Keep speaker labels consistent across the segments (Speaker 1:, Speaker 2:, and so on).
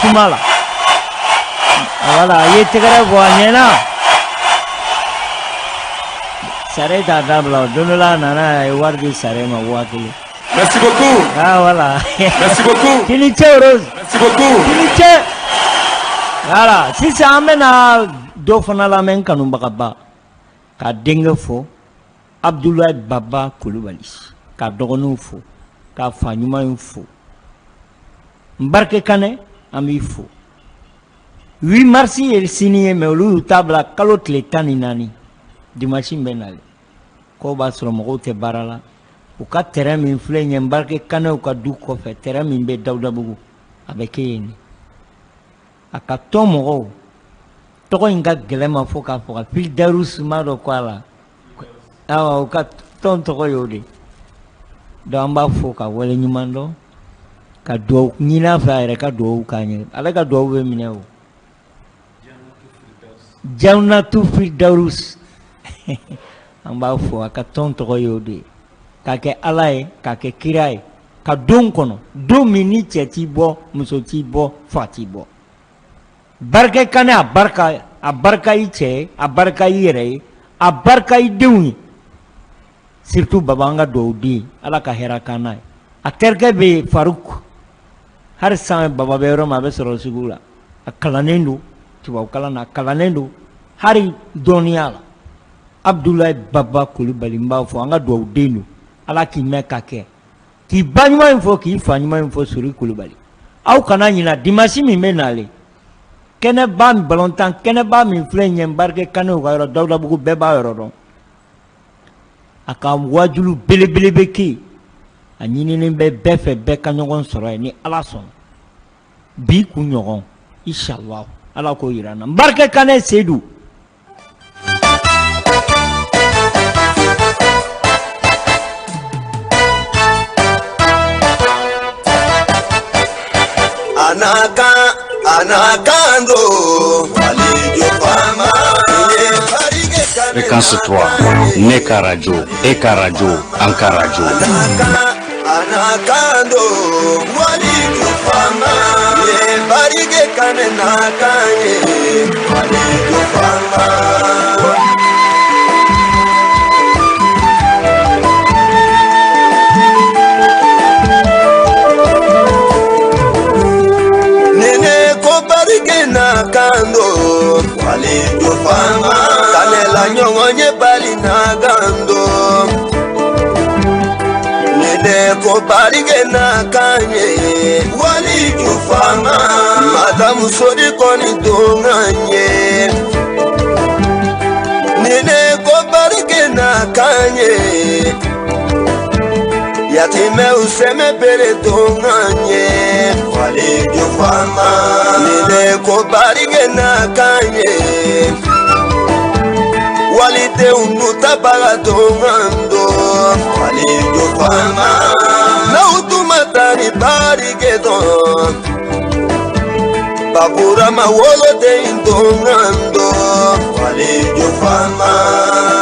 Speaker 1: kuma la. Voilà, a ye tɛgɛrɛ bɔ a ɲɛna. Sare t'a dabila, don dɔ la a nana, a ye wari di Sare ma, 1000.
Speaker 2: Merci beaucoup.
Speaker 1: Ah voilà.
Speaker 2: Merci beaucoup.
Speaker 1: K'i ni ce, Rose.
Speaker 2: Merci beaucoup.
Speaker 1: K'i ni ce. Voilà, sisan an bɛna dɔ fana lamɛn, n kanubagaba ka denkɛ fo, Abdoulaye Baba Kulubali, ka dɔgɔninw fo, ka fa ɲuman in fo, n barike kanɛ, an b'i fo. 8 mars ye sini ye, mais olu y'u ta bila kalo tile 14, dimanche bɛ nalen k'o b'a sɔrɔ mɔgɔw tɛ baara la. U ka terrain min filɛ nin ye, n barike kanɛw ka du kɔfɛ, terrain min bɛ Dawudabugu, a bɛ kɛ yen de. A ka tɔn mɔgɔw tɔgɔ in ka gɛlɛn ma fo k'a fɔ ka Fildarus ma dɔ kɔ a la. Awɔ, u ka tɔn tɔgɔ y'o de. Donc an b'a fo ka wale ɲuman dɔn, ka dugawu ɲini a fɛ, a yɛrɛ ka dugawu k'an ye, ale ka dugawu bɛ minɛ. O Jawnatu Fildarus, an b'a fo, a ka tɔn tɔgɔ y'o de ye. K'a kɛ Ala ye, k'a kɛ kira ye, ka don kɔnɔ, don min ni cɛ t'i bɔ, muso t'i bɔ, fa t'i bɔ. Barika kanɛ, a barika, a barika i cɛ ye, a barika i yɛrɛ ye, a barika i denw ye, surtout Baba, an ka dugawu den, Ala ka hɛrɛ kan n'a ye. A terikɛ bɛ yen, Faruk, hali sisan Baba bɛ yɔrɔ min, a bɛ sɔrɔ sugu la. A kalannen don tubabu kalan na, a kalannen don hali dɔnniya la. Abdoulaye Baba Kulubali, n b'a fɔ, an ka dugawu den don, Ala k'i mɛn ka kɛ k'i ba ɲuman in fɔ, k'i fa ɲuman in fɔ, Sori Kulubali. Aw kana ɲina, dimanche min bɛ nalen, kɛnɛba balontan kɛnɛba min filɛ ɲɛ, n barike kanɛw ka yɔrɔ, Dawudabugu, bɛɛ b'a yɔrɔ dɔn. A ka wajulu belebele bɛ kɛ yen. A ɲininen bɛ bɛɛ fɛ, bɛɛ ka ɲɔgɔn sɔrɔ yen ni Ala sɔnna. Bi kun ɲɔgɔn, inshallah, Ala k'o yira an na. N barike kanɛ Seyidu.
Speaker 3: Anakan do walijo fama.
Speaker 4: Fréquence 3, ne ka radio, e ka radio, an ka radio.
Speaker 3: Anakan do walijo fama ye barike kane nakan ye walijo fama. Nene ko barike na kando walijo fama kanela ɲɔgɔn ye bali na gando. Nene ko barike na kan ye walijo fama madamu sori kɔni don an ye. Nene ko barike na kan ye yatimɛw sɛmɛ bere don an ye walijo fama. Nene ko barike na kan ye walidenw n'u tabaga don an don walijo fama. N'aw tun ma taa ni barike dɔn, bakurama woloden don an don walijo fama.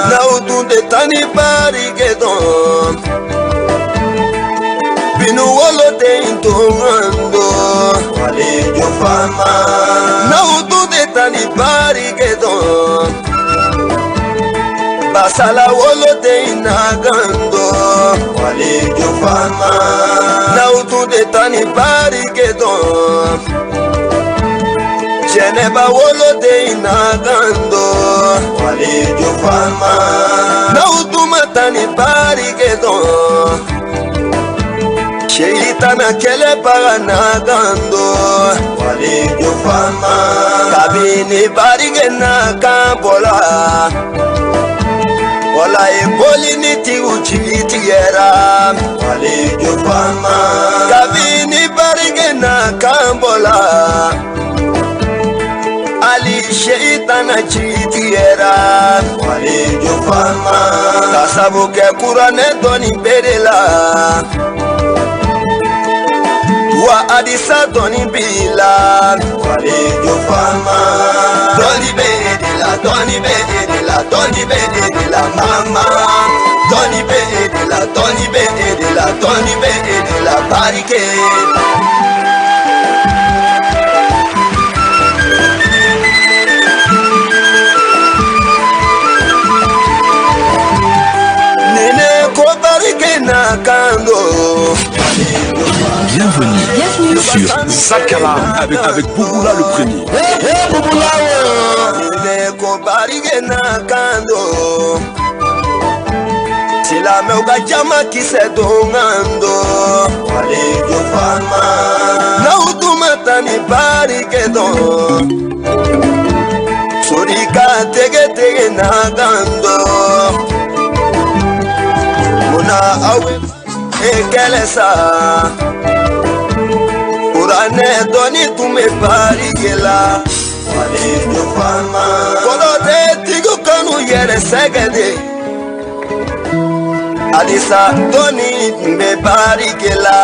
Speaker 3: N'aw tun tɛ taa ni barike dɔn, binu woloden don an don walijo fama. N'aw tun tɛ taa ni barike dɔn, basala woloden na gando walijo fama. N'aw tun tɛ taa ni barike dɔn, jɛnɛba woloden na gando walijo fama. N'aw tun ma taa ni barike dɔn, seyi tana kɛlɛbaga na gando walijo fama. Kabini barike na kan bɔla wala ye boli ni tigiw jigi tigɛra walijo fama. Kabini barike na kan bɔla, ali seyi tana jigi tigɛra walijo fama. Ka sabu kɛ kuranɛ dɔɔni bere la wa hadisa dɔɔni b'i la walijo fama. Dɔɔni bɛ e de la, dɔɔni bɛ e de la, dɔɔni bɛ e de la mama. Dɔɔni bɛ e de la, dɔɔni bɛ e de la, dɔɔni bɛ e de la barike.
Speaker 2: Sakala avec Bouboula le premier.
Speaker 3: Ne ko barike na kan don silamɛw ka jama kisɛ don kan don walejo faama n'aw tun ma taa ni barike dɔn sori ka tɛgɛ tɛgɛ na kan don munna aw bɛ e kɛlɛ sa kuranɛ dɔnni tun bɛ barike la walejo faama kɔrɔtɛ tigiw kanu yɛrɛ sɛgɛ de alisa dɔnni tun bɛ barike la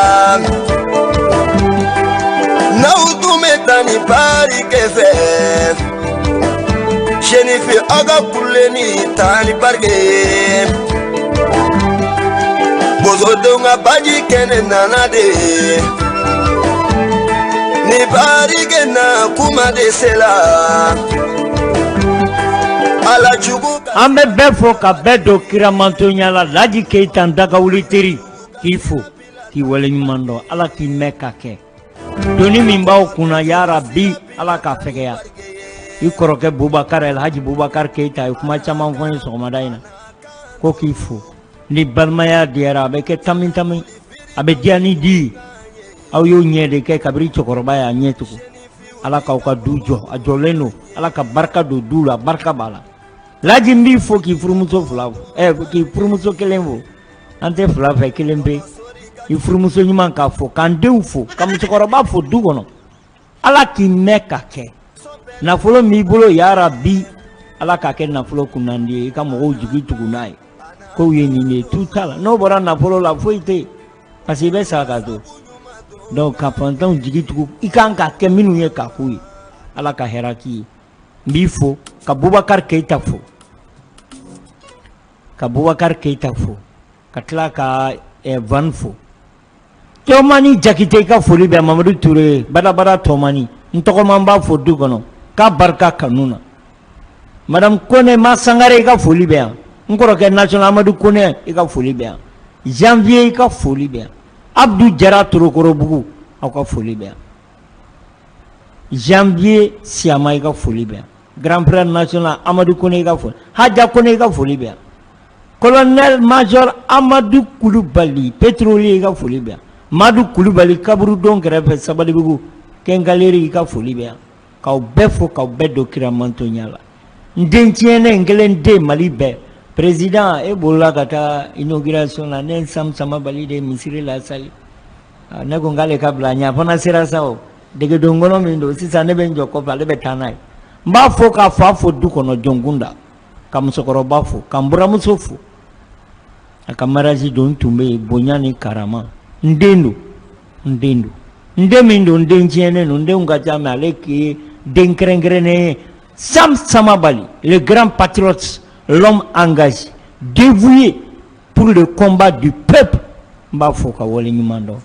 Speaker 3: n'aw tun bɛ taa ni barike fɛ senifi aw ka kule ni taa ni barike ye bozodenw ka baji kɛnɛ nana de ni barike na kuma de sela ala jugu ka.
Speaker 1: An bɛ bɛɛ fo ka bɛɛ don kiramantonya la. Laji Keyita, n dagawuli teri, k'i fo, k'i waleɲuman dɔn. Ala k'i mɛn ka kɛ doni min b'aw kunna, yarabi Ala k'a fɛgɛya. I kɔrɔkɛ Bubakar, Alhaji Bubakar Keyita, a ye kuma caman fɔ n ye sɔgɔmada in na ko k'i fo. Ni balimaya diyara, a bɛ kɛ tami tami, a bɛ diya ni di. Aw y'o ɲɛ de kɛ kabiri cɛkɔrɔba y'a ɲɛ tugun. Ala k'aw ka du jɔ, a jɔlen don. Ala ka barika don du la, barika b'a la. Laji, n b'i fo k'i furumuso fila fo, k'i furumuso kelen fo. An tɛ fila fɛ, kelen pe. I furumuso ɲuman k'a fo, k'an denw fo, ka musokɔrɔba fo du kɔnɔ. Ala k'i mɛn ka kɛ. Nafolo min b'i bolo, yarabi Ala k'a kɛ nafolo kunnandi ye, i ka mɔgɔw jigi tugu n'a ye. Kow ye nin de ye, tu t'a la. N'o bɔra nafolo la, foyi tɛ yen, parce que i bɛ sa ka to. Donc ka fantanw jigi tugu, i kan ka kɛ minnu ye, k'a k'u ye. Ala ka hɛrɛ k'i ye. N b'i fo ka Bubakar Keyita fo, ka Bubakar Keyita fo, ka tila ka Van fo. Tɔmani Jakite, i ka foli bɛ. Mamadu Ture badabada, Tɔmani n tɔgɔma, n b'a fo du kɔnɔ k'a barika kanu na. Madame Kone Ma Sangare, i ka foli bɛ yan. N kɔrɔkɛ national Amadu Kone, i ka foli bɛ yan. Janvier, i ka foli bɛ yan. Abdou Jara Torokorobugu, aw ka foli bɛ yan. Janvier Siyama, i ka foli bɛ yan. Grand frère national Amadu Kone, i ka foli. Haja Kone, i ka foli bɛ yan. Colonel major Amadu Kulubali pétrolier, i ka foli bɛ yan. Madu Kulubali kaburudon kɛrɛfɛ Sabalibugu Kɛnkaleri, i ka foli bɛ yan. K'aw bɛɛ fo, k'aw bɛɛ don kiramantonya la. N den tiɲɛnen, n kelen den, Mali bɛɛ président, e bolila ka taa inauguration la. Ne Sam Samabali de misiri la sali. Ne ko k'ale ka bila ɲɛ, a fana sera sa. O degedon kɔnɔ min don sisan, ne bɛ n jɔ kɔfɛ, ale bɛ taa n'a ye. N b'a fo k'a fa fo du kɔnɔ, Jɔnkunda, ka musokɔrɔba fo, ka n buramuso fo. A ka mariage don tun bɛ yen, bonya ni karama. N den don, n den don, n den min don, n den tiɲɛnen don. N denw ka ca, mais ale k'i den kɛrɛnkɛrɛnnen ye. Sam Samabali, le grand patriote, l'homme engagé, dévoué pour le combat du peuple, n b'a fɔ ka waleɲuman dɔn.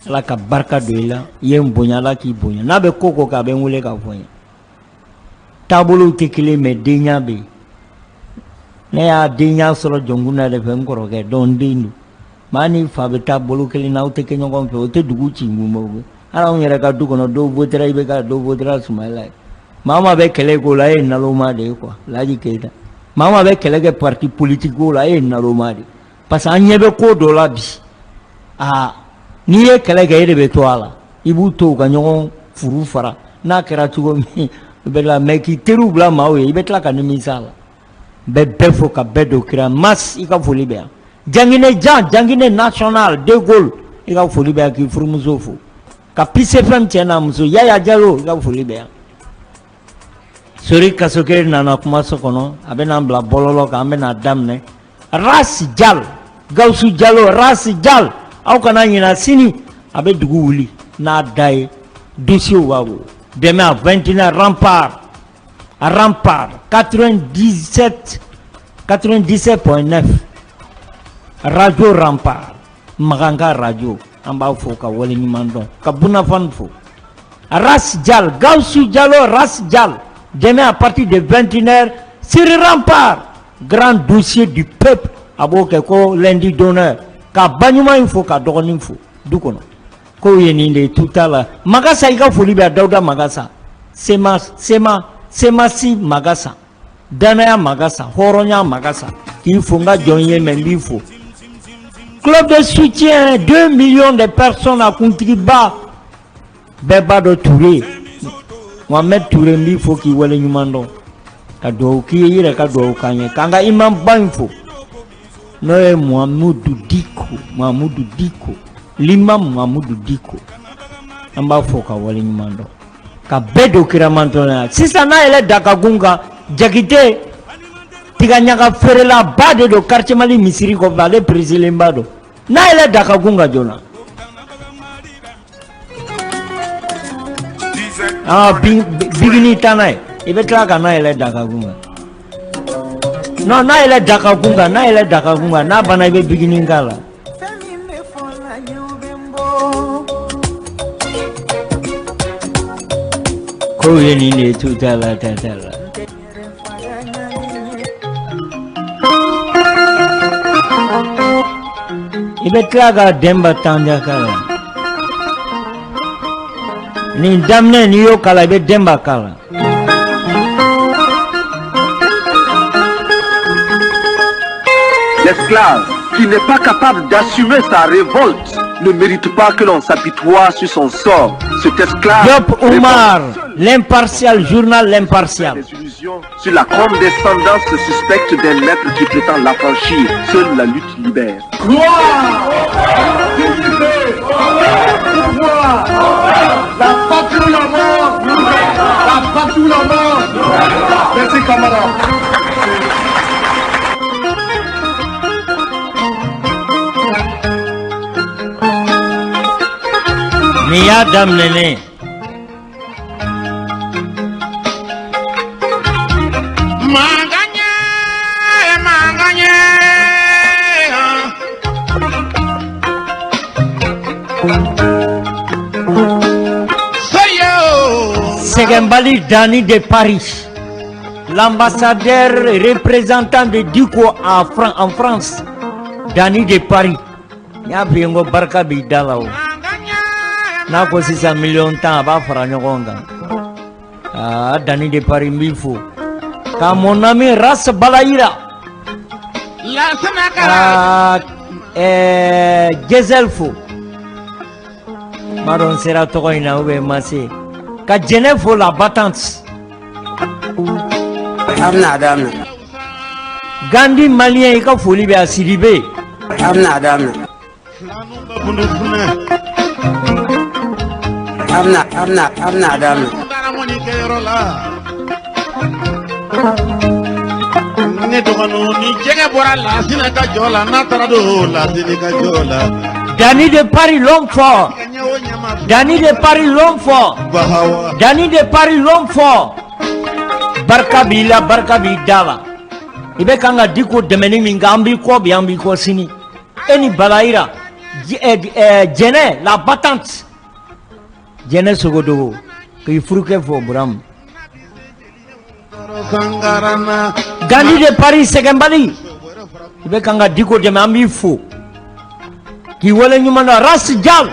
Speaker 1: Ala ka barika don i la. I ye n bonya, Ala k'i bonya. N'a bɛ ko ko kɛ, a bɛ n wele k'a fɔ n ye. Taabolow tɛ kelen, mais denya bɛ yen. Ne y'a denya sɔrɔ Jɔnkunda de fɛ, n kɔrɔkɛ. Donc n den don. Maa ni fa bɛ taa bolo kelen na, aw tɛ kɛ ɲɔgɔn fɛ, o tɛ dugu ci kun bɔ. Hali anw yɛrɛ ka du kɔnɔ, dɔw votera IBK, dɔw votera Sumayila ye. Maa o maa bɛ kɛlɛ k'o la, e ye naloma de ye quoi. Laji Keyita, maa o maa bɛ kɛlɛ kɛ parti politique ko la, e ye naloma de ye, parce que an ɲɛ bɛ ko dɔ la bi. Aa, n'i ye kɛlɛ kɛ, e de bɛ to a la. I b'u to u ka ɲɔgɔn furu fara n'a kɛra cogo min bɛ la, mais k'i teriw bila maaw ye, i bɛ tila ka nimisa a la. N bɛ bɛɛ fo ka bɛɛ don kira. Mas, i ka foli bɛ yan. Janginɛ Jan, Janginɛ national de Gaulle, i ka foli bɛ yan, k'i furumuso fo. Ka PCFM cɛ n'a muso, Yaya Jalo, i ka foli bɛ yan. Sori Kasoke nana kumaso kɔnɔ, a bɛna an bila bɔlɔlɔ kan, an bɛna daminɛ. Ras Jal, Gawusu Jalo, Ras Jal, aw kana ɲina, sini a bɛ dugu wuli n'a da ye, dossier b'a bolo. Demain à 21h, Rempart, Rempart 97 97.9, radio Rempart, Makan ka radio. An b'a fo ka waleɲuman dɔn, ka Bunafan fo. Ras Jal, Gawusu Jalo, Ras Jal, demain à partir de 21h sur Rempart, grand dossier du peuple, a b'o kɛ ko lundi d'honneur. Ka ba ɲuman in fo, ka dɔgɔnin fo du kɔnɔ. Kow ye nin de ye, tu t'a la. Magasa, i ka foli bɛ. Dawuda Magasa, sema sema semasi Magasa, danaya Magasa, hɔrɔnya Magasa, k'i fo. N ka jɔn ye mɛ, n b'i fo. Club de soutien, 2 millions de personnes, a kuntigiba bɛɛ b'a dɔn, Ture, Mohamed Ture, n b'i fo k'i wale ɲuman dɔn, ka dugawu k'i ye, i yɛrɛ ka dugawu k'an ye, k'an ka imamba in fo, n'o ye Muhamudu Diko, Muhamudu Diko, l'imam Muhamudu Diko. An b'a fo ka wale ɲuman dɔn, ka bɛɛ don kiramantɔnya. Sisan n'a yɛlɛ Dakagun kan, Jakite tigaɲaga feerelaba de don quartier Mali misiri kɔfɛ, ale pereselenba don. N'a yɛlɛ Dakagun kan joona, ah, bigini taa n'a ye, i bɛ tila ka n'a yɛlɛ Dakagun kan. Non, n'a yɛlɛ Dakagun kan, n'a yɛlɛ Dakagun kan, n'a banna, i bɛ bigini k'a la. Kow ye nin de ye, tu t'a la, ta t'a la. I bɛ tila ka Denba Tanja k'a la. Nin daminɛ, n'i y'o k'a la, i bɛ Denba k'a la.
Speaker 2: L'esclave qui n'est pas capable d'assumer sa révolte ne mérite pas que l'on s'apitoie sur son sort. Cet esclave
Speaker 1: Diop Oumar, l'impartial, journal l'impartial.
Speaker 2: Des illusions sur la condescendance suspecte d'un maître qui prétend l'affranchir. Seule la lutte libère.
Speaker 5: Gloire, dignité, pouvoir, la patrie ou la mort, la patrie ou la mort. Merci camarades.
Speaker 1: Nin y'a daminɛ.
Speaker 6: Mangaɲɛ, mangaɲɛ. Soyo.
Speaker 1: Sɛgɛnbali Dani de Paris, l'ambassadeur représentant de Diko en France, Dani de Paris. N y'a f'i ye n ko barika b'i da la o. N'a ko sisan miliyɔn 10, a b'a fara ɲɔgɔn kan. Aa, Dani de Paris, n b'i fo. Ka mon ami Ras Balayira.
Speaker 6: Lasana kara.
Speaker 1: Ka Gezel fo. N b'a dɔn n sera tɔgɔ in na ou bien n ma se. Ka Jɛnɛ fo, la battante.
Speaker 3: A bɛna a daminɛ.
Speaker 1: Gandhi malien, i ka foli bɛ a Sidibe.
Speaker 3: A bɛna a daminɛ.
Speaker 6: Bundu funɛ.
Speaker 3: A bɛna a daminɛ.
Speaker 6: Taara mɔni kɛyɔrɔ la. Ne dɔgɔninw, ni jɛgɛ bɔra Lasina ka jɔ la, n'a taara don Lasini ka jɔ la.
Speaker 1: Dani de Paris, l'homme fort.
Speaker 6: Ɲɛ o ɲɛma.
Speaker 1: Dani de Paris, l'homme fort.
Speaker 6: Bahawa.
Speaker 1: Dani de Paris, l'homme fort. Barika b'i la, barika b'i da la. I bɛ kan ka Diko dɛmɛni min kɛ, an b'i kɔ bi, an b'i kɔ sini. E ni Balayira, Jɛnɛ, la battante. Jɛnɛ Sogodogo, k'i furukɛ fɔ Buramu.
Speaker 6: Sangarana.
Speaker 1: Gandhi de Paris, sɛgɛnbali. I bɛ kan ka Diko dɛmɛ, an b'i fo. K'i wale ɲuman dɔn. Ras Jal,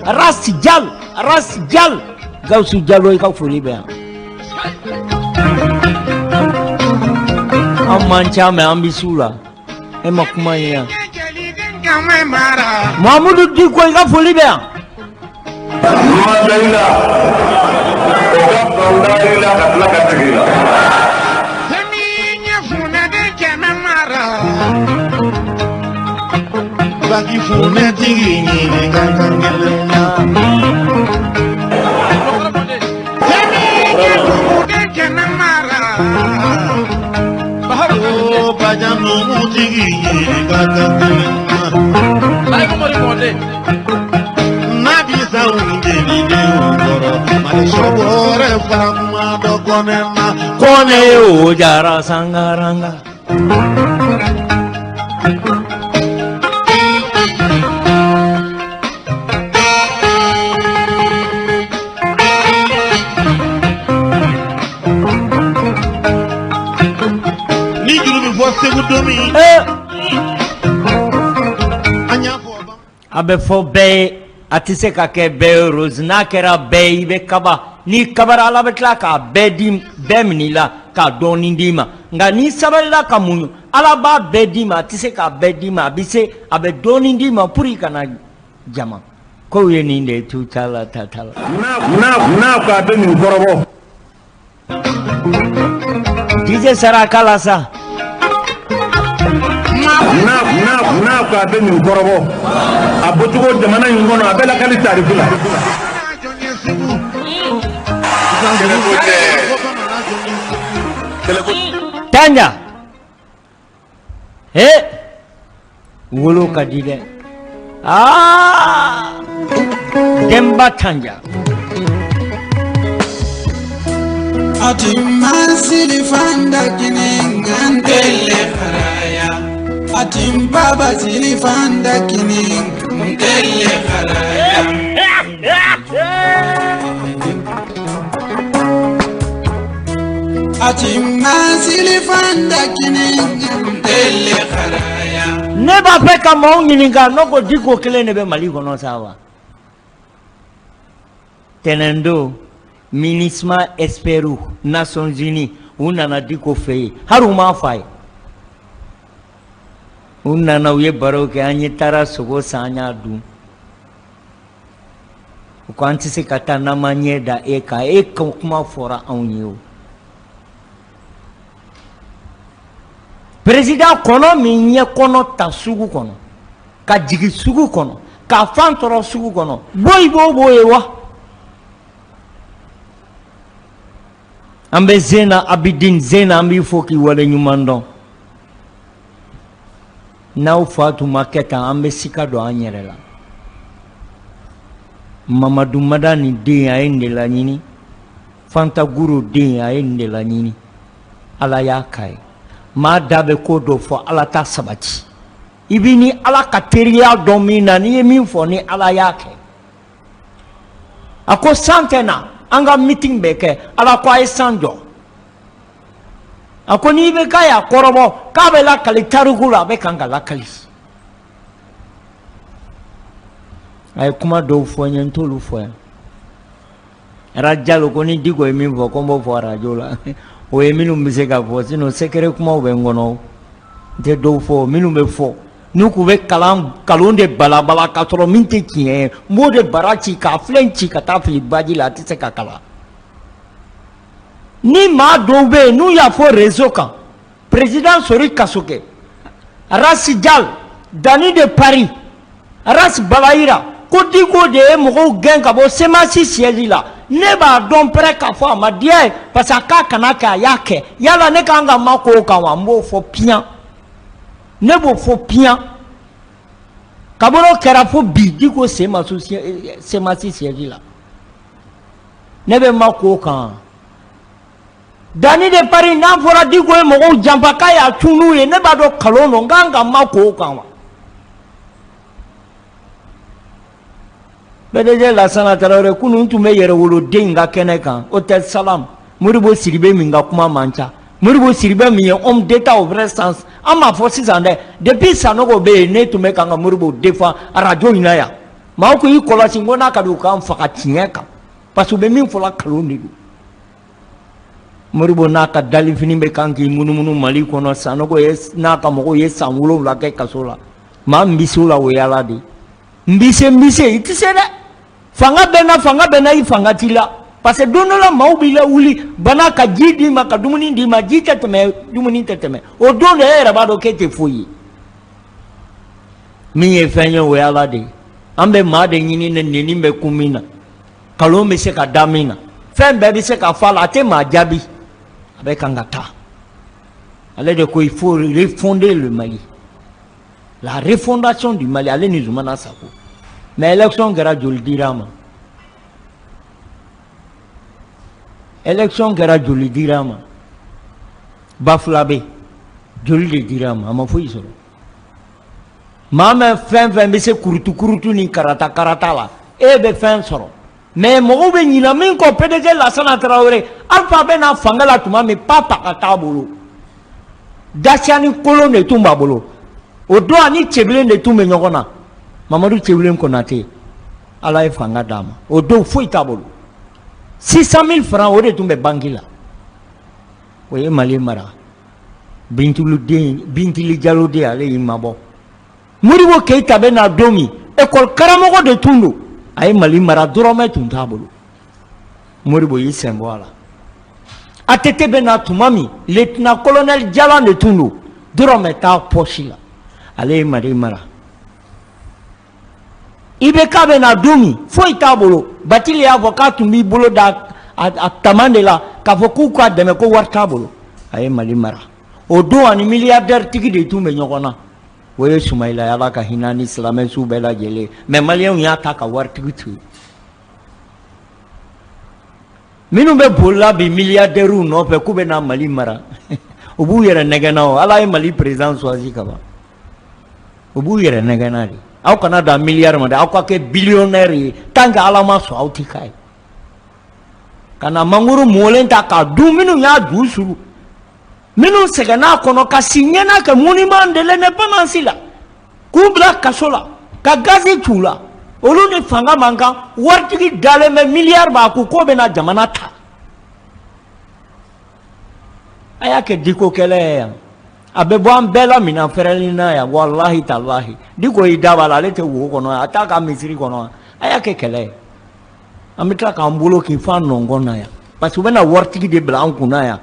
Speaker 1: Ras Jal, Ras Jal. Gawusu Jalo, i ka foli bɛ yan. An man ca mɛ an bɛ s'u la. E ma kuma ye yan.
Speaker 6: Kɛmɛ mara.
Speaker 1: Mahamudu Diko, i ka foli bɛ yan.
Speaker 5: Ma da i la, o ka fisa da i la ka tila ka tigɛ i la.
Speaker 6: Fɛn min ye funɛden kɛmɛ mara. Baki funɛtigi ɲininka kan kelen na. Fɛn min ye duguden kɛmɛ mara. O bajan numutigi ɲininka kan kelen na. Nabisaw jelidenw kɔrɔ Mali sɔbɔrɛ fara kuma dɔ kɔnɛ na.
Speaker 1: Kɔnɛ o jara sangaranga.
Speaker 6: Ni juru bɛ fɔ Segu don min,
Speaker 1: Eh,
Speaker 6: an y'a fɔ
Speaker 1: a bɛ fɔ bɛɛ ye. A tɛ se ka kɛ bɛɛ ye rose. N'a kɛra bɛɛ ye, i bɛ kaba. N'i kabara, Ala bɛ tila k'a bɛɛ di, bɛɛ minɛ i la k'a dɔɔnin d'i ma. Nka n'i sabalila ka muɲu, Ala b'a bɛɛ d'i ma. A tɛ se k'a bɛɛ d'i ma, a bɛ se, a bɛ dɔɔnin d'i ma pour i kana jama. Kow ye nin de ye, tu t'a la, ta t'a la.
Speaker 5: N'a ko a bɛ nin kɔrɔbɔ.
Speaker 1: DJ sara kala sa.
Speaker 5: N'a ko a bɛ nin kɔrɔbɔ, a bɔcogo jamana in kɔnɔ, a bɛ lakali tariku la.
Speaker 1: Tanja. He, wolo ka di dɛ. Aa, Denba Tanja.
Speaker 7: Atimba kini ngantele haraya. Atimba basili fanda kini ngantele haraya. Atimba silifanda kini ngantele haraya.
Speaker 1: Ne b'a fɛ ka maaw ɲininka, ne ko Diko kelen de bɛ Mali kɔnɔ sa wa? Tɛnɛndon, MINUSMA experts, Nations Unies, u nana Diko fɛ yen, hali u m'a fɔ a ye. U nana, u ye baro kɛ, an ye taara sogo san, an y'a dun. U ko an tɛ se ka taa n'an ma ɲɛ da e kan, e ka kuma fɔra anw ye o. Président kɔnɔ min ye kɔnɔ ta sugu kɔnɔ, ka jigin sugu kɔnɔ, ka fan tɔrɔ sugu kɔnɔ, boyi b'o b'o ye wa? An bɛ Zena Abidin Zena, an b'i fo k'i wale ɲuman dɔn. N'aw fa tun ma kɛ tan, an bɛ sika don an yɛrɛ la. Mamadu Madani den, a ye nin de laɲini. Fanta Guro den, a ye nin de laɲini. Ala y'a k'a ye. Maa da bɛ ko dɔ fɔ, Ala t'a sabati. I b'i ni Ala ka teriya dɔn min na, n'i ye min fɔ, ni Ala y'a kɛ. A ko san tɛ na, an ka meeting bɛ kɛ. Ala ko a ye san jɔ. A ko n'i bɛ k'a y'a kɔrɔbɔ k'a bɛ lakali tariku la, a bɛ kan ka lakali. A ye kuma dɔw fɔ n ye, n t'olu fɔ yan. Rajalo ko ni Diko ye min fɔ, ko n b'o fɔ arajo la. O ye minnu bɛ se ka fɔ, sinon secret kumaw bɛ n kɔnɔ, n tɛ dɔw fɔ. Minnu bɛ fɔ n'u k'u bɛ kalan nkalon de balabala k'a sɔrɔ min tɛ tiɲɛ ye, n b'o de bara ci k'a filen ci ka taa fili baji la, a tɛ se ka kalan. Ni maa dɔw bɛ yen n'u y'a fɔ réseau kan, président Sori Kasoke, Ras Jal, Dani de Paris, Ras Balayira, ko Diko de ye mɔgɔw gɛn ka bɔ CMAS siège la, ne b'a dɔn pɛrɛ k'a fɔ a ma diya ye, parce que a k'a kana kɛ, a y'a kɛ. Yala ne kan ka ma k'o kan wa? N b'o fɔ piyan, ne b'o fɔ piyan. Kabini o kɛra fo bi, Diko sen ma su CMAS siège la. Ne bɛ ma k'o kan. Dani de Paris, n'a fɔra Diko ye mɔgɔw janfa k'a y'a cun n'u ye, ne b'a dɔn kalon don, n kan ka ma k'o kan wa? PDG Lasana Tarawele, kunun tun bɛ yɛrɛwoloden ka kɛnɛ kan, Hôtel Salam. Modibo Sidibe min ka kuma man ca, Modibo Sidibe min ye homme d'état au vrai sens, an m'a fɔ sisan dɛ, depuis Sanogo bɛ yen, ne tun bɛ kan ka Modibo défend arajo in na yan. Maaw ko i kɔlɔsi, n ko n'a ka di u k'an faga tiɲɛ kan, parce que u bɛ min fɔla, kalon de don. Modibo n'a ka dalifini bɛ kan k'i munumunu Mali kɔnɔ. Sanogo ye n'a ka mɔgɔw ye san 7 kɛ kaso la. Maa min bɛ se o la, o ye Ala de ye. N bɛ se, n bɛ se, i tɛ se dɛ. Fanga bɛ n na, fanga bɛ n na, i fanga t'i la, parce que don dɔ la maaw b'i lawuli bana ka ji d'i ma, ka dumuni d'i ma, ji tɛ tɛmɛ, dumuni tɛ tɛmɛ. O don de e yɛrɛ b'a dɔn k'e tɛ foyi ye. Min ye fɛn ye, o ye Ala de ye. An bɛ maa de ɲini ne neni bɛ kun min na, kalon bɛ se ka da min na, fɛn bɛɛ bɛ se ka fɔ a la, a tɛ maa jaabi, a bɛ kan ka taa. Ale de ko il faut refonder le Mali, la refondation du Mali, ale ni Zumana Sako. Mais élection kɛra, joli dira a ma? Élection kɛra, joli dira a ma? Bafulabe, joli de dira a ma? A ma foyi sɔrɔ. Maa min fɛn fɛn bɛ se kurutu kurutu ni karata karata la, e bɛ fɛn sɔrɔ. Mais mɔgɔw bɛ ɲinɛ min kɔ, PDG Lasana Tarawele, Alpha bɛ na fanga la tuma min, papa ka t'a bolo, dasiyani kolon de tun b'a bolo o don, ani Cɛbilen de tun bɛ ɲɔgɔn na, Mamadu Cɛbilen Konate. Ala ye fanga d'a ma, o don foyi t'a bolo, 600 000 francs o de tun bɛ banki la. O ye Mali mara. Bintulu den, Bintili Jalo den, ale y'i mabɔ. Modibo Keyita bɛ na don min, école karamɔgɔ de tun don, a ye Mali mara, dɔrɔmɛ tun t'a bolo. Modibo y'i sen bɔ a la. ATT bɛ na tuma min, lieutenant colonel Jalan de tun don, dɔrɔmɛ t'a poche la, ale ye Mali mara. IBK bɛ na don min, foyi t'a bolo. Batili y'a fɔ k'a tun b'i bolo da a taman de la k'a fɔ k'u k'a dɛmɛ, ko wari t'a bolo. A ye Mali mara o don, ani milliardaire tigi de tun bɛ ɲɔgɔn na, o ye Sumayila ye. Ala ka hinɛ ni silamɛ su bɛɛ lajɛlen. Mais maliyɛnw y'a ta ka waritigi to yen. Minnu bɛ bolila bi milliardairew nɔfɛ k'u bɛ na Mali mara, u b'u yɛrɛ nɛgɛnna. O Ala ye Mali président choisi ka ban, u b'u yɛrɛ nɛgɛnna de. Aw kana dan milliard ma dɛ, aw ka kɛ billionnaire ye. Tant que Ala ma sɔn, aw ti k'a ye. Ka na mangoro mɔlen ta k'a dun, minnu y'a ju suru, minnu sɛgɛnna a kɔnɔ ka si ɲɛna kɛ monument de l'indépendance la, k'u bila kaso la, ka gazi c'u la, olu ni fanga man kan. Waritigi dalen bɛ, miliyari b'a kun, k'o bɛna jamana ta. A y'a kɛ Diko kɛlɛ ye yan, a bɛ bɔ an bɛɛ la minan fɛrɛlen na yan. Walahi talahi, Diko y'i da b'a la, ale tɛ wo kɔnɔ, a t'a ka misiri kɔnɔ. A y'a kɛ kɛlɛ ye, an bɛ tila k'an bolo k'i fa nɔngɔn na yan, parce que u bɛna waritigi de bila an kunna yan.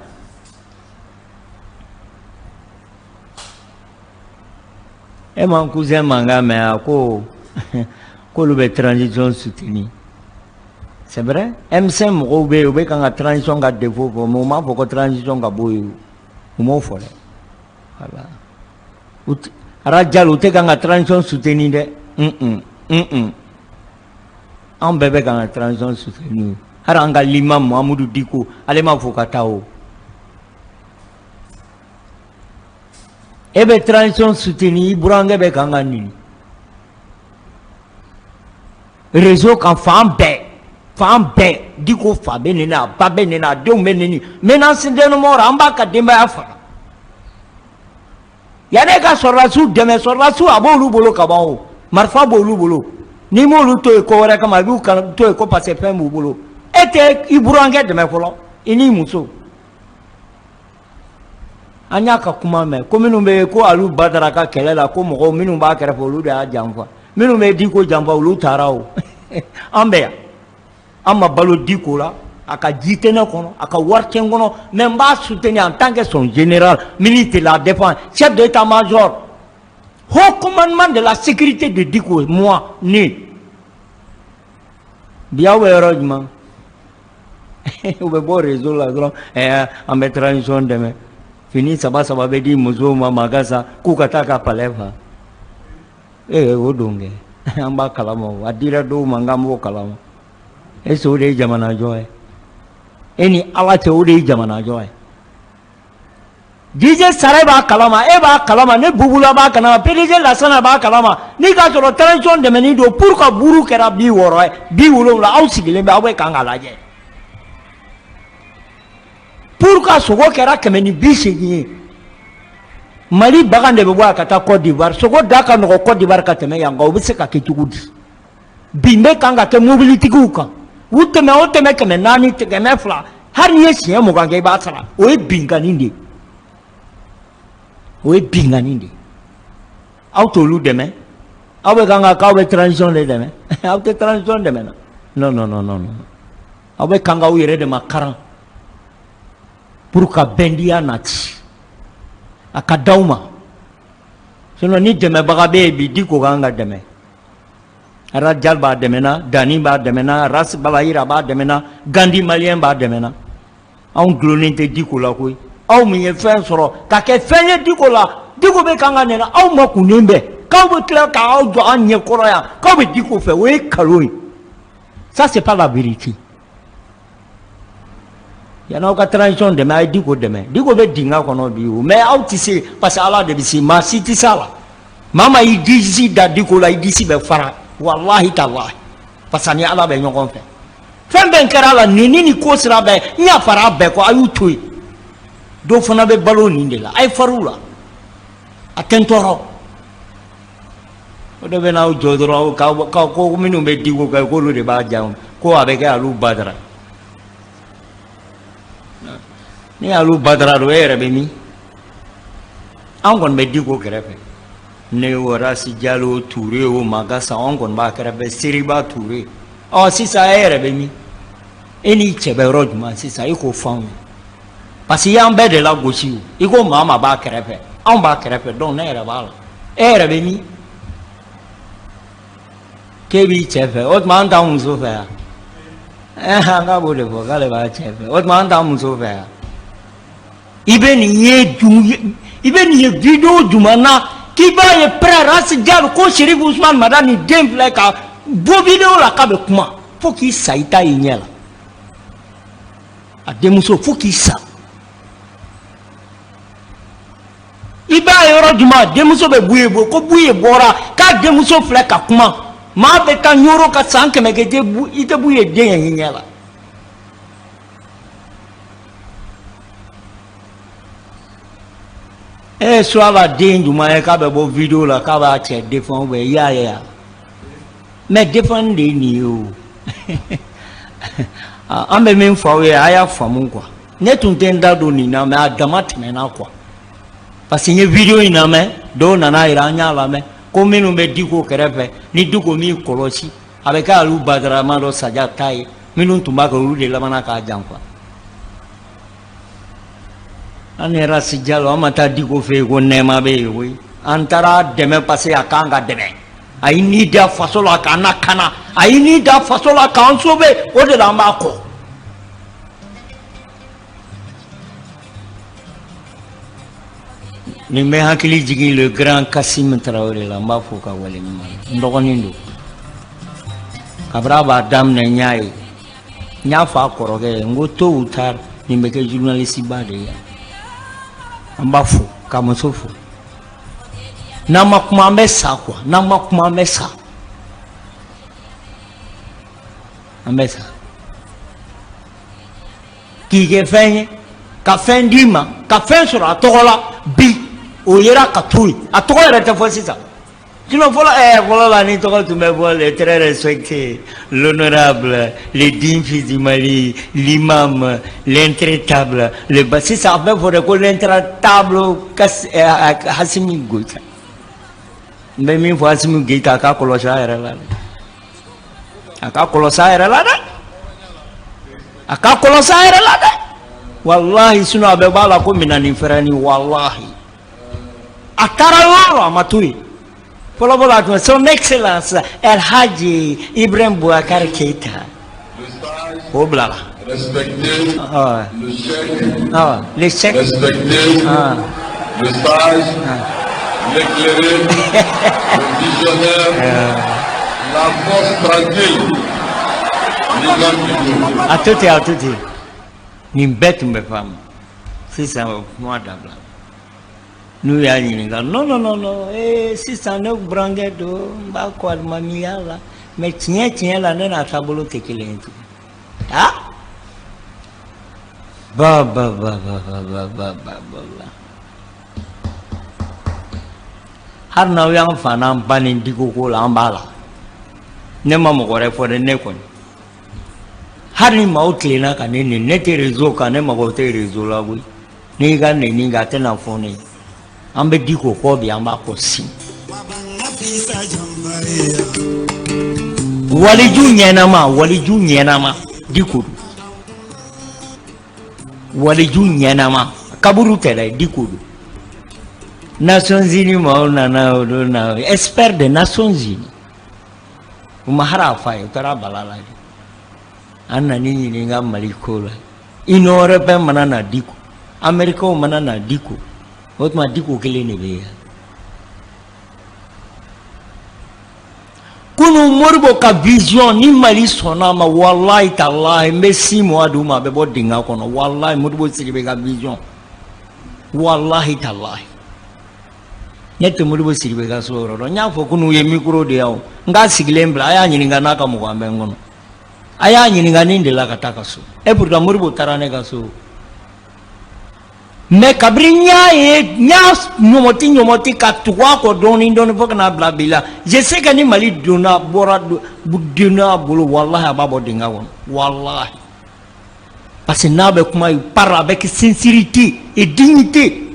Speaker 1: E m'an cousin mankan mɛn? A ko k'olu bɛ transition soutenir. C'est vrai, M5 mɔgɔw bɛ yen, u bɛ kan ka transition ka défaut fɔ, mais u m'a fɔ ko transition ka bɔ yen, u m'o fɔ dɛ. Voilà, Rajal, u tɛ kan ka transition soutenir dɛ. Un un, anw bɛɛ bɛ kan ka transition soutenir. Hali an ka l'imam Mahamudu Diko, ale m'a fɔ ka taa o. E bɛ transition soutenir, i burankɛ bɛ kan ka nini réseau kan fan bɛɛ, fan bɛɛ. Diko fa bɛ neni, a ba bɛ neni, a denw bɛ neni, menace de mort. An b'a ka denbaya faga. Yanni e ka sɔrɔdasiw dɛmɛ, sɔrɔdasiw a b'olu bolo ka ban, o marifa b'olu bolo. N'i m'olu to yen ko wɛrɛ kama, i b'u to yen ko parce que fɛn b'u bolo. E tɛ i burankɛ dɛmɛ fɔlɔ, i n'i muso. An y'a ka kuma mɛn ko minnu bɛ ko Alu Badara ka kɛlɛ la, ko mɔgɔw minnu b'a kɛrɛfɛ, olu de y'a janfa. Minnu bɛ Diko janfa, olu taara. O an bɛ yan, an ma balo Diko la, a ka ji tɛ ne kɔnɔ, a ka wari tɛ n kɔnɔ, mais n b'a soutenir en tant que son général, ministre de la défense, chef d'état-major, haut commandement de la sécurité de Diko. Moi, ne bi, aw bɛ yɔrɔ jumɛn? U bɛ bɔ réseau la dɔrɔn, ɛɛ, an bɛ transition dɛmɛ. Fini saba saba bɛ di musow ma Magasa, k'u ka taa ka palais fa. Ee, o don kɛ, an b'a kalama, o a dira dɔw ma, k'an b'o kalama. Est ce que o de ye jamanajɔ ye? E ni Ala cɛ, o de ye jamanajɔ ye? DJ Sare b'a kalama, e b'a kalama, ne Bubula b'a kalama, PDG Lasana b'a kalama. N'i k'a sɔrɔ transition dɛmɛni don pour que buru kɛra 60 ye, 70, aw sigilen bɛ, aw bɛ kan k'a lajɛ. Pour que sogo kɛra 180 ye, Mali bagan de bɛ bɔ yan ka taa Côte d'Ivoire. Sogo da ka nɔgɔ Côte d'Ivoire ka tɛmɛ yan kan. O bɛ se ka kɛ cogo di? Bin bɛ kan ka kɛ mobilitigiw kan. U tɛmɛ o tɛmɛ, 400, 200, hali n'i ye siɲɛ 20 kɛ, i b'a sara. O ye binkanni de ye, o ye binkanni de ye. Aw t'olu dɛmɛ, aw bɛ kan ka k'aw bɛ transition de dɛmɛ. Aw tɛ transition dɛmɛ na. Non, non, non, non, aw bɛ kan k'aw yɛrɛ de ma karan pour ka bɛndiya nati a ka d'aw ma. Sinon ni dɛmɛbaga bɛ yen bi, Diko kan ka dɛmɛ. Rajal b'a dɛmɛna, Dani b'a dɛmɛna, Ras Balayira b'a dɛmɛna, Gandi malien b'a dɛmɛna. Anw dulonnen tɛ Diko la koyi. Aw min ye fɛn sɔrɔ ka kɛ fɛn ye Diko la, Diko bɛ kan ka nɛnɛ, aw ma kunnen bɛɛ k'aw bɛ tila k'aw jɔ an ɲɛ kɔrɔ yan k'aw bɛ Diko fɛ, o ye nkalon ye. Ça, c'est pas la vérité. Yan'aw ka transition dɛmɛ, a ye Diko dɛmɛ. Diko bɛ dingɛ kɔnɔ bi o, mais aw tɛ se, parce que Ala de bɛ se, maa si tɛ se a la. Maa maa y'i disi da Diko la, i disi bɛ fara. Walahi talahi, parce que ni Ala bɛ ɲɔgɔn fɛ. Fɛn bɛɛ kɛra a la, nin ni nin ko sira bɛɛ n y'a fara a bɛɛ kɔ, a y'u to yen. Dɔw fana bɛ balo nin de la, a ye far'u la, a tɛ n tɔɔrɔ. O O de bɛ n'aw jɔ dɔrɔn ka ko minnu bɛ Diko kan k'olu de b'a jan ko a bɛ kɛ Alu Badara. Ni Alu Badara don, e yɛrɛ bɛ min? An kɔni bɛ Diko kɛrɛfɛ. Ne o Rasi Jalo Ture o Magasa, an kɔni b'a kɛrɛfɛ, Seriba Ture. Ɔ sisan e yɛrɛ bɛ min? E n'i cɛ bɛ yɔrɔ jumɛn sisan? E k'o fɔ anw ye. Parce que i y'an bɛɛ de lagosi o. I ko maa maa b'a kɛrɛfɛ, anw b'a kɛrɛfɛ, donc ne yɛrɛ b'a la. E yɛrɛ bɛ min? K'e b'i cɛ fɛ, o tuma an t'an muso fɛ yan? Ɛɛ an k'a b'o de fɔ k'ale b'a cɛ fɛ, o tuma an t'an muso fɛ yan? I bɛ nin ye dun, i bɛ nin ye vidéo jumɛn na k'i b'a ye pɛrɛ Rasi Jalo ko Serifu Usumani Madani den filɛ ka bɔ vidéo la k'a bɛ kuma fo k'i sa i t'a y'i ɲɛ la. A denmuso fo k'i sa i b'a ye yɔrɔ jumɛn denmuso bɛ Buye bɔ ko Buye bɔra k'a denmuso filɛ ka kuma maa bɛ taa Ɲoro ka san 100 kɛ i tɛ Buye den ye i ɲɛ la. E Suwaba den jumɛn ye k'a bɛ bɔ vidéo la k'a b'a cɛ défend ou bien i y'a ye yan? Mais défend de ye nin ye o. An bɛ min fɔ aw ye, a y'a faamu quoi. Ne tun tɛ n da don nin na, mais a dama tɛmɛna quoi. Parce que n ye vidéo in lamɛn, dɔw nana yira an y'a lamɛn ko minnu bɛ Diko kɛrɛfɛ, ni Diko m'i kɔlɔsi, a bɛ kɛ Alu Badara ma dɔ Saja ta ye. Minnu tun b'a kɛ, olu de labanna k'a janfa. An ni Rasi Jalo, an ma taa Diko fɛ yen ko nɛɛma bɛ yen koyi. An taara dɛmɛ parce que a kan ka dɛmɛ. A ye ni da faso la k'an lakana, a ye ni da faso la k'an sauver, o de la an b'a kɔ. Nin bɛ hakili jigin le grand Kassim Traoré la, n b'a fo ka waleɲuman dɔn. N dɔgɔnin don. Kabini a b'a daminɛ n y'a ye. N y'a fɔ a kɔrɔkɛ ye, n ko tôt ou tard nin bɛ kɛ journaliste ba de ye. An b'a fo ka muso fo. N'an ma kuma an bɛ sa quoi, n'an ma kuma an bɛ sa. An bɛ sa. K'i kɛ fɛn ye, ka fɛn d'i ma, ka fɛn sɔrɔ a tɔgɔ la bi, o yera ka to yen. A tɔgɔ yɛrɛ tɛ fɔ sisan. Sinon fɔlɔ fɔlɔ la ni tɔgɔ tun bɛ fɔ le très respecté, l'honorable, le digne fils du Mali, l'imam, l'intraitable, le ba sisan a bɛ fɔ de ko l'intraitable Assimi Goïta. N bɛ min fɔ Assimi Goïta, a ka kɔlɔsi a yɛrɛ la dɛ. A ka kɔlɔsi a yɛrɛ la dɛ. A ka kɔlɔsi a yɛrɛ la dɛ. Walahi sinon a bɛɛ b'a la ko minɛni fɛrɛni walahi. A taara yɔrɔ a ma to yen. Fɔlɔ fɔlɔ a tun son excellence El Hadji Ibrahim Boubacar Keïta. O bilala.
Speaker 5: Respecter le chef.
Speaker 1: Ah, le chef.
Speaker 5: Respecter le sage, l'éclairé, le visionnaire, la force tranquille, l'imam du jour.
Speaker 1: A to ten, a to ten. Nin bɛɛ tun bɛ faamu. Sisan o kuma dabila. N'u y'a ɲininka, non non non non, ee sisan ne burankɛ don, n b'a kɔ alimamiya la, mais tiɲɛ tiɲɛ la ne n'a taabolo tɛ kelen ye tugun. Ah ba ba ba ba ba ba ba ba ba ba. Hali n'aw y'an fa n'an ba ni Diko ko la, an b'a la. Ne ma mɔgɔ wɛrɛ fɔ dɛ, ne kɔni. Hali ni maaw tilenna ka ne neni, ne tɛ réseau kan, ne mago tɛ réseau la koyi. N'i ka neni kɛ, a tɛna fɔ ne ye. An bɛ Diko kɔ bi, an b'a kɔ sini. Waliju ɲɛnama, waliju ɲɛnama, Diko don. Waliju ɲɛnama, kaburu tɛ dɛ, Diko don. Nations Unies maaw nana o don na, expert des Nations Unies. U ma hali a f'a ye, u taara bala la de. An nan'i ɲininka Mali ko la. Union européenne mana na Diko, Américains mana na Diko, o tuma Diko kelen de bɛ yen. Kunun Modibo ka vision ni Mali sɔnna a ma, walahi talahi n bɛ 6 mois d'u ma, a bɛ bɔ dingɛ kɔnɔ. Walahi Modibo Sidibe ka vision, walahi talahi. Ne tɛ Modibo Sidibe ka so yɔrɔ dɔn. N y'a fɔ kunun u ye micro di yan o, n k'a sigilen bila, a y'a ɲininka n'a ka mɔgɔ an bɛ n kɔnɔ. A y'a ɲininka ni n delila ka taa ka so. Et pourtant Modibo taara ne ka so. Mais kabiri n y'a ye, n y'a ɲɔmɔti ɲɔmɔti ka tugu a kɔ dɔɔni dɔɔni fo ka n'a bila bi la. Je sais que ni Mali donna bɔra donna a bolo, walahi, a b'a bɔ dingɛ kɔnɔ, walahi. Parce que n'a bɛ kuma, il parle avec sincérité et dignité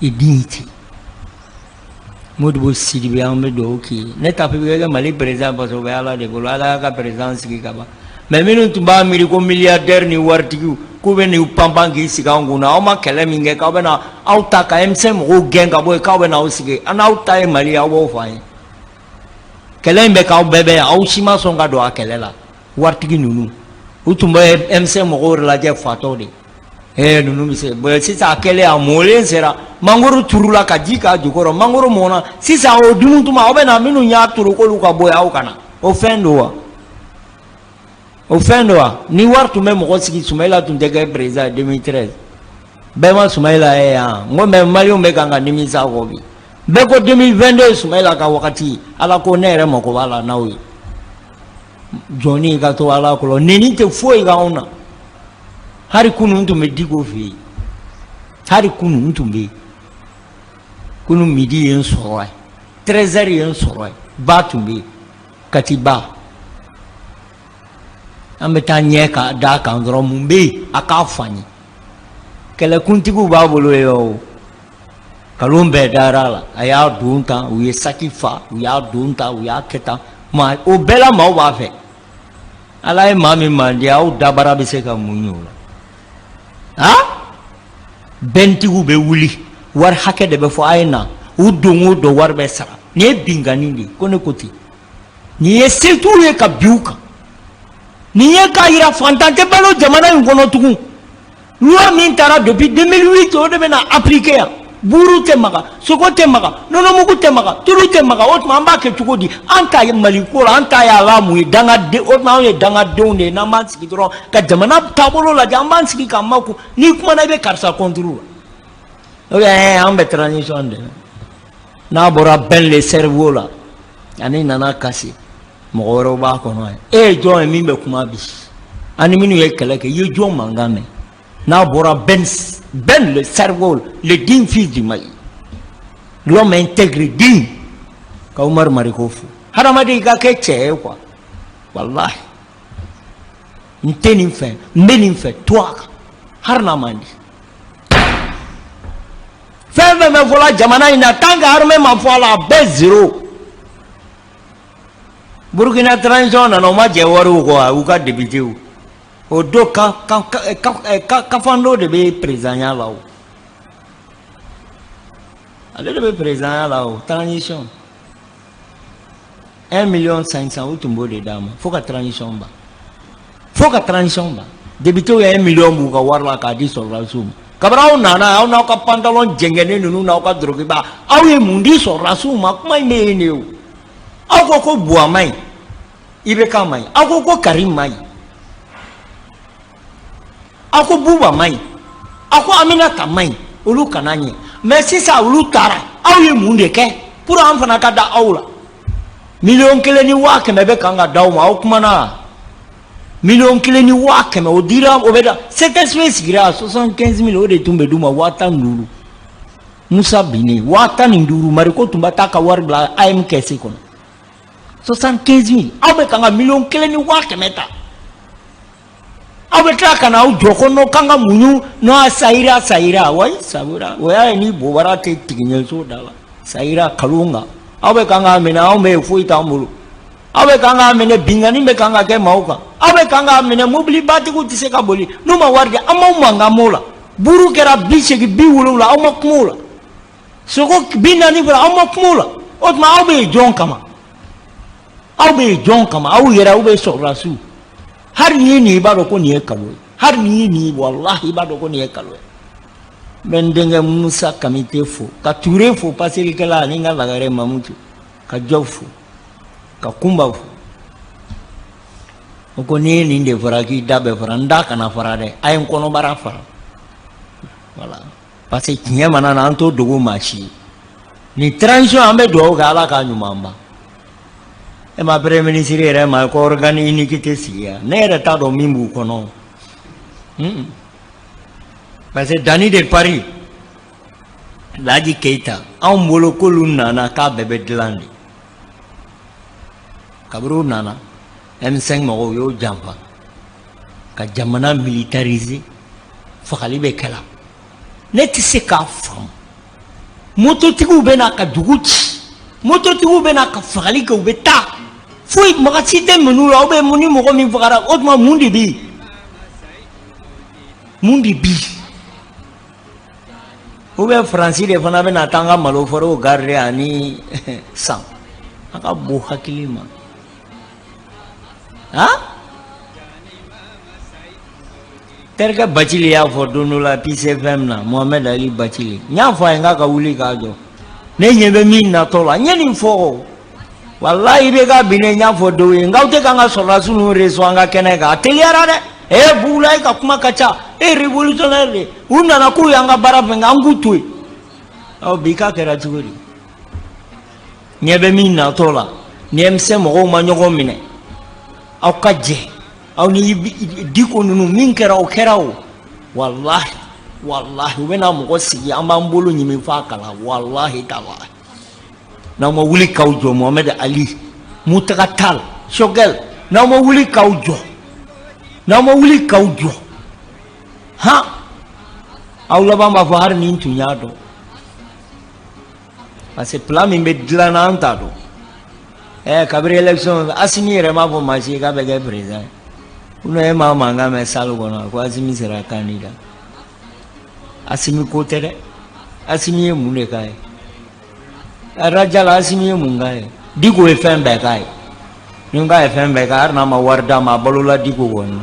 Speaker 1: et dignité. Modibo Sidibe, an bɛ dugawu k'i ye. Ne t'a fɔ i bɛ kɛ Mali président, parce que o bɛ Ala de bolo. Ala y'a ka président sigi ka ban. Mais minnu tun b'a miiri ko milliardaire ni waritigiw k'u bɛ n'u panpan k'i sigi an kunna, aw ma kɛlɛ min kɛ k'aw bɛna aw ta ka M5 mɔgɔw gɛn ka bɔ yen, k'aw bɛna aw sigi, an n'aw ta ye Mali ye, aw b'o fɔ an ye. Kɛlɛ in bɛ k'aw bɛɛ bɛ yan, aw si ma sɔn ka don a kɛlɛ la. Waritigi ninnu, u tun bɛ M5 mɔgɔw lajɛ fatɔw de. Ninnu bɛ se. Bon, sisan a kɛlen, a mɔlen sera, mangoro turula ka ji k'a jukɔrɔ, mangoro mɔnna. Sisan o dun tuma, aw bɛ na minnu y'a turu k'olu ka bɔ yen, aw kana. O fɛn don wa? O fɛn don wa? Ni wari tun bɛ mɔgɔ sigi, Sumayila tun tɛ kɛ président 2013. Bɛɛ ma Sumayila ye yan. N ko mais Maliyɛnw bɛ kan ka nimisa kɔ bi. Bɛɛ ko 2022 Sumayila ka wagati. Ala ko ne yɛrɛ mako b'a la n'aw ye. Jɔnni ka to Ala kɔrɔ, neni tɛ foyi k'anw na. Hali kunun n tun bɛ Diko fɛ yen, hali kunun n tun bɛ yen. Kunun midi ye n sɔrɔ yen, 13 heures ye n sɔrɔ yen. Ba tun bɛ yen, Kati ba. An bɛ taa ɲɛ ka d'a kan dɔrɔn. Mun bɛ yen? A k'a fɔ an ye. Kɛlɛkuntigiw b'a bolo yen o. Kalon bɛɛ dara a la. A y'a don tan, u ye saki fa, u y'a don tan, u y'a kɛ tan. Ma o bɛɛ la, maaw b'a fɛ. Ala ye maa min mandi, aw dabara bɛ se ka mun ɲɛ o la? Han, bɛntigiw bɛ wuli, wari hakɛ de bɛ fɔ a ye na. U don o don, wari bɛ sara. Nin ye binkanni de ye. Ko ne ko ten, nin ye se t'u ye ka bin u kan. Nin ye k'a yira fantan tɛ balo jamana in kɔnɔ tugun. Loi min taara depuis 2008, o de bɛna appliquer yan. Buru tɛ maga, sogo tɛ maga, nɔnɔmugu tɛ maga, tulu tɛ maga. O tuma an b'a kɛ cogo di? An ta ye Mali ko la, an ta ye ala mun ye? Dangaden, o tuma anw ye dangadenw de ye. N'an b'an sigi dɔrɔn ka jamana taabolo lajɛ, an b'an sigi k'an makun. N'i kumana, i bɛ karisa contre la. O ye an bɛ transition dɛmɛ. N'a bɔra Ben le cerveau la ani nana kasi, mɔgɔ wɛrɛw b'a kɔnɔ ye. E ye jɔn ye min bɛ kuma bi? Ani minnu ye kɛlɛ kɛ, i ye jɔn mankan mɛn? N'a bɔra Ben le cerveau, le digne fils du Mali, l'homme intègre, digne, ka Umaru Mariko fo. Hadamaden, i ka kɛ cɛ ye quoi. Walahi, n tɛ nin fɛ, n bɛ nin fɛ, to a kan hali n'a man di. Fɛn fɛn bɛ fɔla jamana in na, tant que armée ma fɔ a la, a bɛɛ zéro. Burukina transition nana, o ma jɛ wariw kɔ. U ka député, o don ka ka ka Kafando de bɛ présidentya la. O ale de bɛ présidentya la. O transition, 1 million 500, u tun b'o de d'a ma fo ka transition ban, fo ka transition ban. Député ye 1 million b'u ka wari la k'a di sɔrɔdasiw ma. Kabini aw nana, aw n'aw ka pantalon jɛngɛnnen ninnu n'aw ka dorokiba, aw ye mun di sɔrɔdasiw ma? Kuma in bɛ yen de. O aw ko ko Buwa ma ɲi, IBK ma ɲi, aw ko ko Karim ma ɲi, aw ko Buba ma ɲi, aw ko Aminata ma ɲi, olu kana ɲɛ. Mais sisan olu taara, aw ye mun de kɛ pour an fana ka da aw la? 1,1 million bɛ kan ka d'aw ma, aw kumana. 1,1 million, o dira, o bɛ da. CTSP sigira 75 000, o de tun bɛ d'u ma, 15 000. Musa binnen, 15 000. Mariko tun bɛ taa ka wari bila AM caisse kɔnɔ, 75 000. Aw bɛ kan ka 1,1 million ta, aw bɛ tila ka na aw jɔ ko non, k'an ka muɲu. Non, ça ira, ça ira. Wayi, ça ira. O y'a ye ni bobara tɛ tigiɲɛso da la. Ça ira, kalon kan. Aw bɛ kan k'a minɛ, anw bɛ yen, foyi t'an bolo. Aw bɛ kan k'a minɛ, binkanni bɛ kan ka kɛ maaw kan. Aw bɛ kan k'a minɛ, mobilibatigiw tɛ se ka boli n'u ma wari di. An m'aw mankan m'o la. Buru kɛra 80, 70, aw ma kuma o la. Sogo 40 fila, aw ma kuma o la. O tuma aw bɛ yen jɔn kama? Aw bɛ yen jɔn kama? Aw yɛrɛ, aw bɛ sɔrɔdasiw. Hali n'i ye nin, i b'a dɔn ko nin ye kalo ye. Hali n'i ye nin, walahi, i b'a dɔn ko nin ye kalo ye. N bɛ n denkɛ Musa Kamite fo, ka Ture fo, paselikɛla, ani n ka lagare Mamutu, ka Jɔb fo, ka Kunba fo. O ko n'i ye nin de fara k'i da bɛɛ fara, n da kana fara dɛ, a ye n kɔnɔbara fara. Voilà, parce que tiɲɛ mana na, an t'o dogo maa si ye. Nin transition, an bɛ dugawu kɛ, Ala k'a ɲuman ban. E ma premier ministre yɛrɛ ma ko organe unique tɛ sigi yan. Ne yɛrɛ t'a dɔn min b'u kɔnɔ. Parce que Dani de Paris, Laji Keita, anw bolo k'olu nana k'a bɛɛ bɛ dilan de. Kabiri u nana, M5 mɔgɔw y'o janfa ka jamana militariser, fagali bɛ kɛla. Ne tɛ se k'a faamu. Mototigiw bɛ na ka dugu ci, mototigiw bɛ na ka fagali kɛ, u bɛ taa, foyi maga si tɛ minnu la. Ou bien ni mɔgɔ min fagara, o tuma mun de bɛ yen? Mun de bɛ yen? Ou bien Faransi de fana bɛna taa an ka maloforow garder ani san? A ka bon hakili ma. Han, terikɛ Bacili y'a fɔ don dɔ la Peace FM na, Mohamed Ali Bacili, n y'a fɔ a ye n k'a ka wuli k'a jɔ. Ne ɲɛ bɛ min natɔ la, n ye nin fɔ o. Walayi, i bɛ ka bin, ne n y'a fɔ dɔw ye n k'aw tɛ k'an ka sɔrɔdasi ninnu reçoit an ka kɛnɛ kan. A teliyara dɛ. Ee Bugula, e ka kuma ka ca, e révolutionnaire de. U nana k'u y'an ka baara fɛn kɛ, an k'u to yen. Ɔ bi k'a kɛra cogo di? Ɲɛ bɛ min natɔ la, ni M5 mɔgɔw ma ɲɔgɔn minɛ, aw ka jɛ, aw ni Diko ninnu, min kɛra o kɛra o. Walahi, walahi, u bɛna mɔgɔ sigi, an b'an bolo ɲimi f'a kala. Walahi talahi, n'aw ma wuli k'aw jɔ, Mohamed Ali, Mutaga Tal, Choguel, n'aw ma wuli k'aw jɔ, n'aw ma wuli k'aw jɔ, han, aw laban b'a fɔ hali ni n tun y'a dɔn. Parce que plan min bɛ dilan na, an t'a dɔn. Ɛɛ, kabiri élection, Asimi yɛrɛ m'a fɔ maa si ye k'a bɛ kɛ président ye. Ou e m'a mankan mɛn salle kɔnɔ ko Asimi sera candidat? Asimi ko tɛ dɛ. Asimi ye mun de k'a ye? Raja la, Asimi ye mun k'a ye? Diko ye fɛn bɛɛ k'a ye. Ni k'a ye fɛn bɛɛ k'a ye, hali n'a ma wari d'a ma, a balola Diko kɔni.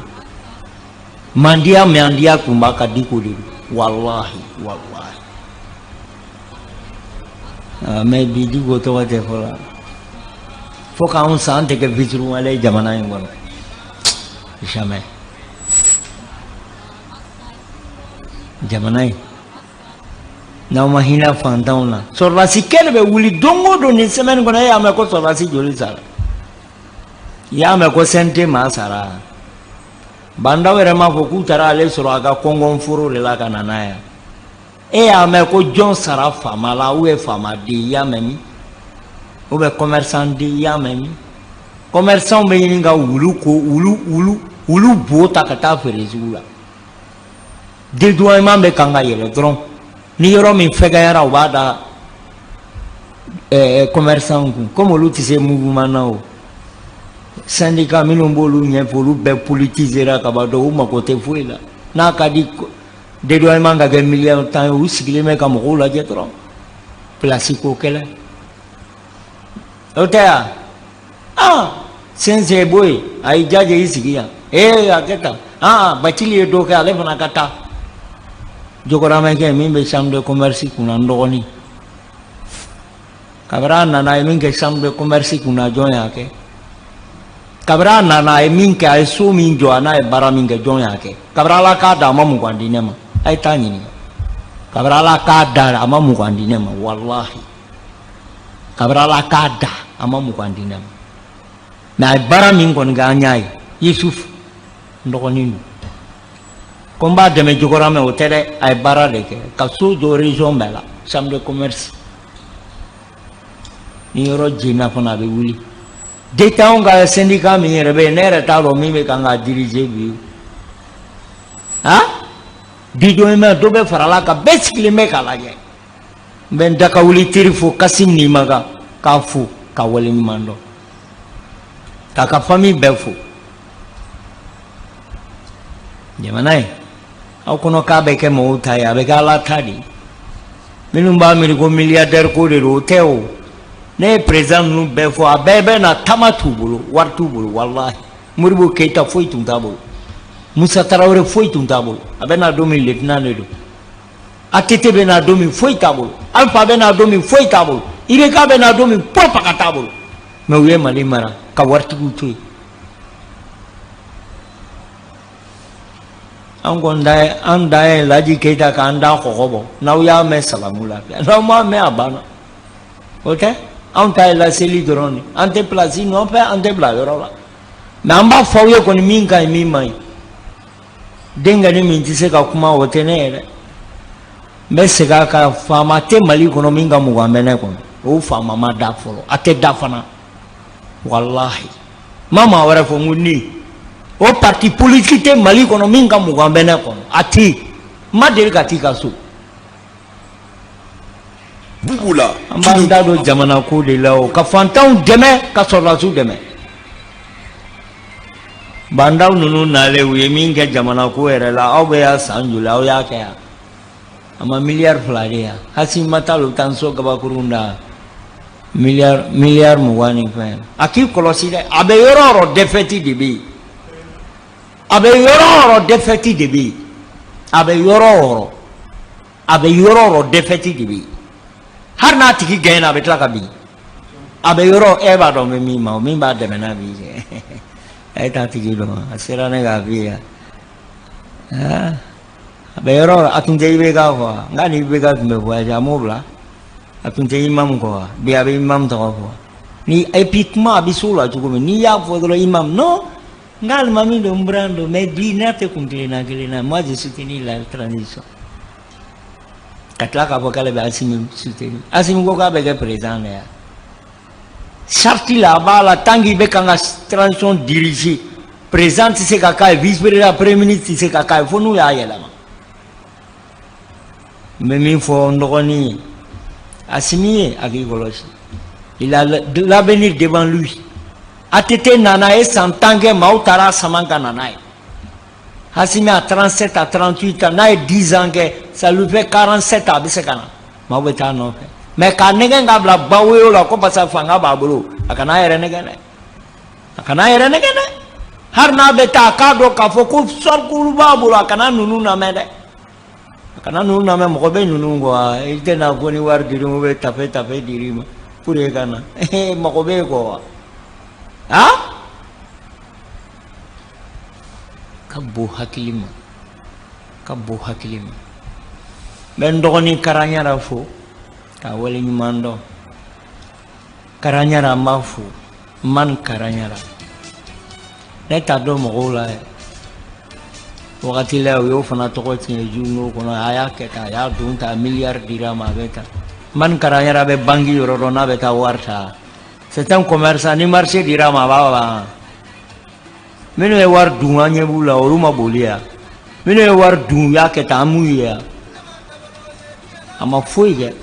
Speaker 1: Mandiya, mandiya tun b'a ka Diko de don. Walahi, walahi. Ah, mais bi Diko tɔgɔ tɛ fɔ la. Fo k'anw san tɛ kɛ fitiriwale ye jamana in kɔnɔ. Jamais. Jamana in, n'aw ma hinɛ fantanw na, sɔrɔdasi kɛlɛ bɛ wuli don o don nin semaine kɔnɔ. E y'a mɛn ko sɔrɔdasi joli sara? I y'a mɛn ko CNT maa sara? Bah N'Daw yɛrɛ m'a fɔ k'u taara ale sɔrɔ a ka kɔngɔn foro de la ka na n'a ye. E y'a mɛn ko jɔn sara faama la, ou bien faama den? I y'a mɛn min? Ou bien commerçant den, i y'a mɛn min? Commerçant bɛ ɲini ka wulu ko wulu wulu wulu bo ta ka taa feere sugu la. Dédouanement bɛ kan ka yɛlɛ dɔrɔn. Ni yɔrɔ min fɛgɛyara, u b'a da commerçant kun. Comme olu tɛ se mouvement na, o syndicat minnu b'olu ɲɛfɛ, olu bɛɛ politisera ka ban. Donc u mako tɛ foyi la. N'a ka di dédouanement ka kɛ miliyɔn 10 ye, u sigilen bɛ ka mɔgɔw lajɛ dɔrɔn. Place ko kɛlɛ o tɛ yan. Ah, sɛnsɛn bɔ yen, a y'i jaje, i sigi yan. Ee, a kɛ tan. Ah, Bacili ye dɔ kɛ, ale fana ka taa. Jogoramɛkɛ min bɛ chambre de commerce kunna, n dɔgɔnin, kabini a nana, a ye min kɛ chambre de commerce kunna, jɔn y'a kɛ? Kabini a nana, a ye min kɛ, a ye so min jɔ, a n'a ye baara min kɛ, jɔn y'a kɛ? Kabini Ala k'a da, a ma 20 di ne ma. A ye taa ɲininka. Kabini Ala k'a da, a ma 20 di ne ma. Walahi, kabini Ala k'a da, a ma 20 di ne ma. Mais a ye baara min kɔni kɛ, an y'a ye. Yusuf, n dɔgɔnin don, ko n b'a dɛmɛ Jogoramɛ, o tɛ dɛ. A ye baara de kɛ ka so jɔ région bɛɛ la, chambre de commerce. Ni yɔrɔ jenina fana, a bɛ wuli. Détaillants ka syndicat min yɛrɛ bɛ yen, ne yɛrɛ t'a dɔn min bɛ kan k'a diriger bi. Han, dédouanement dɔ bɛ farala kan, bɛɛ sigilen bɛ k'a lajɛ. N bɛ n da ka wuli teri fo, Kasim Nimaga, k'a fo ka waleɲuman dɔn, k'a ka famille bɛɛ fo. Jamana ye aw kɔnɔ k'a bɛ kɛ mɔgɔw ta ye, a bɛ kɛ Ala ta de ye. Minnu b'a miiri ko milliardaire ko de don, o tɛ o. Ne ye président ninnu bɛɛ fɔ, a bɛɛ bɛ na, tama t'u bolo, wari t'u bolo. Walahi, Modibo Keyita foyi tun t'a bolo, Musa Tarawele foyi tun t'a bolo, a bɛ na don min, lieutenant de don. ATT bɛ na don min, foyi t'a bolo. Alpha bɛ na don min, foyi t'a bolo. IBK bɛ na don min, pɔpaga t'a bolo. Mais u ye Mali mara ka waritigiw to yen. An kɔni da ye, an dan ye Laji Keyita k'an da kɔgɔ bɔ. N'aw y'a mɛn, salamu lafiya. N'aw m'a mɛn, a banna. O tɛ, anw ta ye laseli dɔrɔn de. An tɛ place nɔfɛ, an tɛ bila yɔrɔ la. Mais an b'a fɔ aw ye kɔni, min ka ɲi, min man ɲi. Denkɛnin min tɛ se ka kuma, o tɛ ne ye dɛ. N bɛ segin a kan, faama tɛ Mali kɔnɔ min ka 20 bɛ ne kɔnɔ. O faama ma da fɔlɔ, a tɛ da fana, walahi. N ma maa wɛrɛ fɔ, n ko ne o parti politique tɛ Mali kɔnɔ min ka 20 bɛ ne kɔnɔ, a tɛ yen. N ma deli ka t'i ka so.
Speaker 3: Bubula.
Speaker 1: An b'an da don jamana ko de la, o ka fantanw dɛmɛ, ka sɔrɔdasiw dɛmɛ. Bah N'Daw ninnu nalen, u ye min kɛ jamana ko yɛrɛ la, aw bɛ y'a san joli aw y'a kɛ yan? A ma miliyari 2 de yan. Hasi ma taa taa so gabakurun da miliyari miliyari 20 ni fɛn. A k'i kɔlɔsi dɛ, a bɛ yɔrɔ o yɔrɔ, défaite de bɛ yen. A bɛ yɔrɔ o yɔrɔ, défaite de bɛ yen. A bɛ yɔrɔ o yɔrɔ, a bɛ yɔrɔ o yɔrɔ, défaite de bɛ yen. Hali n'a tigi gɛnna, a bɛ tila ka bin. A bɛ yɔrɔ, e b'a dɔn bɛ min ma, o min b'a dɛmɛ n'a b'i kɛ, e t'a tigi dɔn. A sera ne k'a f'i ye, a bɛ yɔrɔ, a tun tɛ IBK kɔ, nka ni IBK tun bɛ voyage, a m'o bila. A tun tɛ imam kɔ, bi a bɛ imam tɔgɔ fɔ ni. Et puis kuma a bɛ s'o la cogo min, n'i y'a fɔ dɔrɔn imam, non, n ka alimami don, n buran don, mais bi n'a tɛ kun kelenna kelen na, moi je soutenir la transition. Ka tila k'a fɔ k'ale bɛ Asimi soutenir. Asimi ko k'a bɛ kɛ président de ya. Charte la, a b'a la, tant qu'il bɛ kan ka transition diriger, président tɛ se ka k'a ye, vice président, premier ministre tɛ se ka k'a ye, fo n'u y'a yɛlɛma. N bɛ min fɔ n dɔgɔnin ye, Asimi ye, a k'i kɔlɔsi, il a l'avenir devant lui. ATT nana, a ye san 10 kɛ, maaw taara sama ka na n'a ye. Asimi a 37 à 38 ans, n'a ye 10 ans kɛ, ça lui fait 47 ans, a bɛ se ka na, maaw bɛ taa nɔfɛ. Mais k'a nɛgɛn k'a bila bawoyo la ko parce que fanga b'a bolo, a kana a yɛrɛ nɛgɛn dɛ, a kana a yɛrɛ nɛgɛn dɛ. Hali n'a bɛ taa, a k'a dɔn k'a fɔ ko sɔrikuru b'a bolo. A kana ninnu lamɛn dɛ, a kana ninnu lamɛn. Mɔgɔ bɛ ninnu kɔ, i tɛ na ko ni wari dir'i ma, ou tafe tafe dir'i ma pour que ka na, mɔgɔ bɛ yen kɔ wa? Ah, ka bon hakili ma, ka bon hakili ma. N bɛ n dɔgɔnin Karaɲara fo k'a waleɲuman dɔn. Karaɲara, n b'a fo, man Karaɲara, ne t'a dɔn mɔgɔw la yɛrɛ. Wagati la, u y'o fana tɔgɔ tiɲɛ journaux kɔnɔ, a y'a kɛ tan, a y'a don ta, miliyari dira ma, a bɛ tan. Man Karaɲara bɛ banki yɔrɔ dɔn, n'a bɛ taa wari ta. C'est un commerçant, ni marché dira ma, a b'a ban. Minnu ye wari dun, an ɲɛ b'u la, olu ma boli yan. Minnu ye wari dun, u y'a kɛ tan, an m'u ye yan. A ma foyi kɛ.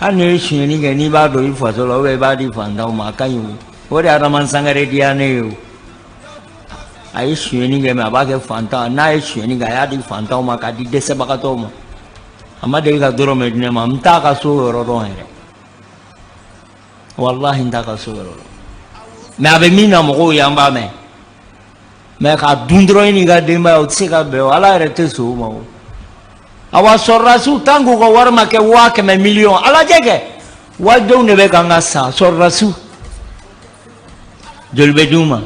Speaker 1: Hali n'i ye sonyɛni kɛ, n'i b'a dɔn i faso la, ou bien i b'a di fantanw ma, a ka ɲi. O de ye Adama Sangare diya ne ye. O a ye sonyɛni kɛ, mais a b'a kɛ fantan. N'a ye sonyɛni kɛ, a y'a di fantanw ma, k'a di dɛsɛbagatɔw ma. A ma deli ka dɔrɔmɛ di ne ma. N t'a ka so yɔrɔ dɔn yɛrɛ, walahi, n t'a ka so yɔrɔ dɔn. Mais a bɛ min na, mɔgɔw ye, an b'a mɛn. Mais k'a dun dɔrɔn, i n'i ka denbaya, o tɛ se ka bɛn. O Ala yɛrɛ tɛ sɔn o ma. O awa, sɔrɔdasiw, tant k'u ka wari ma kɛ 100 000 miliyɔn, a lajɛ kɛ, walidenw de bɛ kan ka sa. Sɔrɔdasiw joli bɛ d'u ma?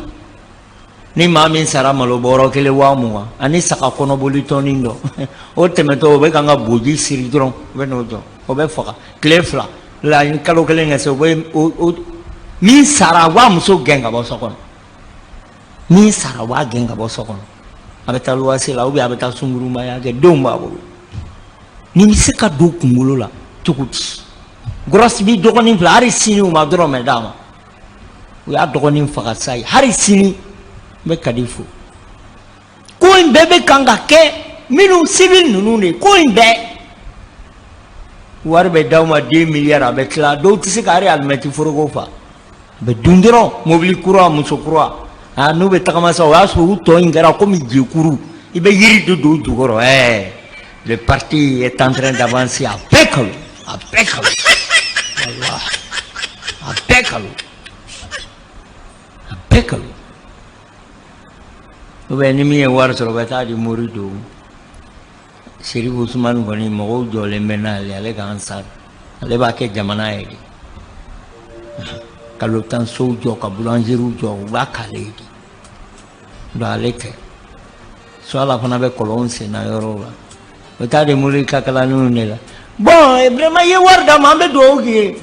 Speaker 1: Ni maa min sara, malo bɔrɔ kelen 20 000 ani saga kɔnɔboli tɔnin dɔ. O tɛmɛtɔ, o bɛ kan ka boji siri dɔrɔn, u bɛ n'o jɔ, o bɛ faga tile 2 la, ni kalo kelen kɛ se, u bɛ o min sara, a b'a muso gɛn ka bɔ so kɔnɔ. Min sara, u b'a gɛn ka bɔ so kɔnɔ, a bɛ taa luwase la, ou bien a bɛ taa sungurunbaya kɛ, denw b'a bolo. Nin bɛ se ka don kunkolo la cogo di? Grosse bi dɔgɔnin filɛ, hali sini u ma dɔrɔmɛ d'a ma. U y'a dɔgɔnin faga sa ye. Hali sini n bɛ Kadi fo. Ko in bɛɛ bɛ kan ka kɛ minnu civil ninnu de, ko in bɛɛ wari bɛ d'aw ma, 2 miliyari, a bɛ tila, dɔw tɛ se ka hali alimɛti foroko fa. A bɛ dun dɔrɔn, mobili kura, muso kura. Aa, n'u bɛ tagama sa, o y'a sɔrɔ u tɔ in kɛra komi jekuru, i bɛ yiri de don u jukɔrɔ. Ɛɛ, le parti est en train d'avancer. A bɛɛ kalo, a bɛɛ kalo, walahi, a bɛɛ kalo, a bɛɛ kalo. Ou bien ni min ye wari sɔrɔ, o bɛ taa di mori don. Serifu Usumani kɔni, mɔgɔw jɔlen bɛ n'ale, ale k'an sa, ale b'a kɛ jamana ye de. Ka lotansow jɔ, ka boulangerie jɔ, u b'a k'ale ye de. Donc ale tɛ so, ala fana bɛ kɔlɔnw senna yɔrɔw la, o taa di mori kakalaninw de la. Bon, vraiment, i ye wari d'a ma, an bɛ dugawu k'i ye.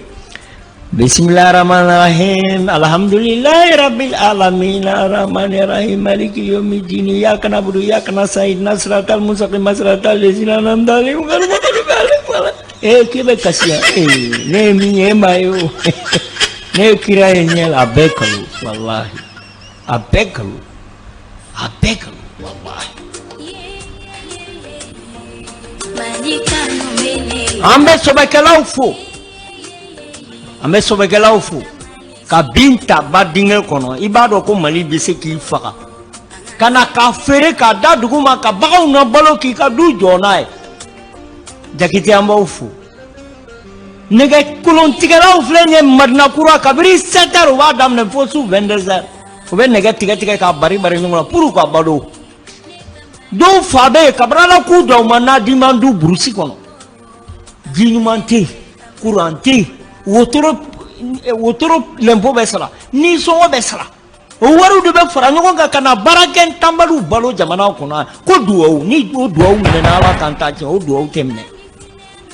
Speaker 1: Bismillahir Rahmanir Rahim. Alhamdulillahi Rabbil Alamin. Arrahmanir Rahim. Maliki Yawmiddin. Iyyaka na'budu wa iyyaka nasta'in. Ihdinas siratal mustaqim. Siratal ladzina an'amta 'alaihim ghairil maghdubi 'alaihim wala. Eh k'i bɛ kasi yan. Eh ne ye min ye e m'a ye o. Ne ye kira ye ɲɛ la a bɛɛ kalo walahi. A bɛɛ kalo. A bɛɛ kalo walahi. An bɛ sɔbɛkɛlaw fo. An bɛ sɔbɛkɛlaw fo ka bin ta ba dingɛ kɔnɔ i b'a dɔn ko Mali bɛ se k'i faga ka na k'a feere k'a da dugu ma ka baganw na balo k'i ka du jɔ n'a ye Jakite an b'aw fo nɛgɛ kolontigɛlaw filɛ nin ye Madina kura kabini 7 heures u b'a daminɛ fo su 22 heures u bɛ nɛgɛ tigɛ tigɛ k'a bari bari ɲɔgɔn na pour ka balo dɔw fa bɛ yen kabini Ala k'u da u ma na diman du burusi kɔnɔ ji ɲuman tɛ yen kuran tɛ yen wotoro wotoro lɛnpo bɛ sara nisɔngɔ bɛ sara o wariw de bɛ fara ɲɔgɔn kan ka na baarakɛntanbaliw balo jamana kɔnɔ ko duwawu ni o duwawu minɛna Ala k'an ta tiɲɛ o duwawu tɛ minɛ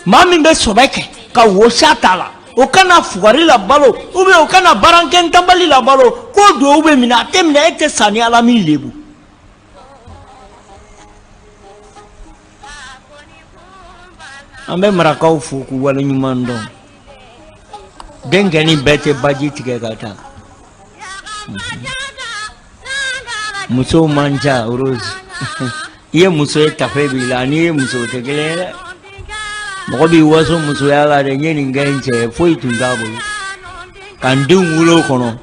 Speaker 1: maa min bɛ sɔbɛ kɛ ka wosa t'a la o kana fugari labalo ou bien o kana baarakɛntanbali labalo ko duwawu bɛ minɛ a tɛ minɛ e tɛ sa ni Ala m'i lebu. An bɛ marakaw fo k'u waleɲuman dɔn denkɛnin bɛɛ tɛ baji tigɛ ka taa musow man ca Rose i ye muso ye tafe b'i la n'i ye muso tɛ kelen ye dɛ mɔgɔ b'i waso musoya la dɛ n ye nin kɛ n cɛ ye foyi tun t'a bolo ka n denw wolo kɔnɔ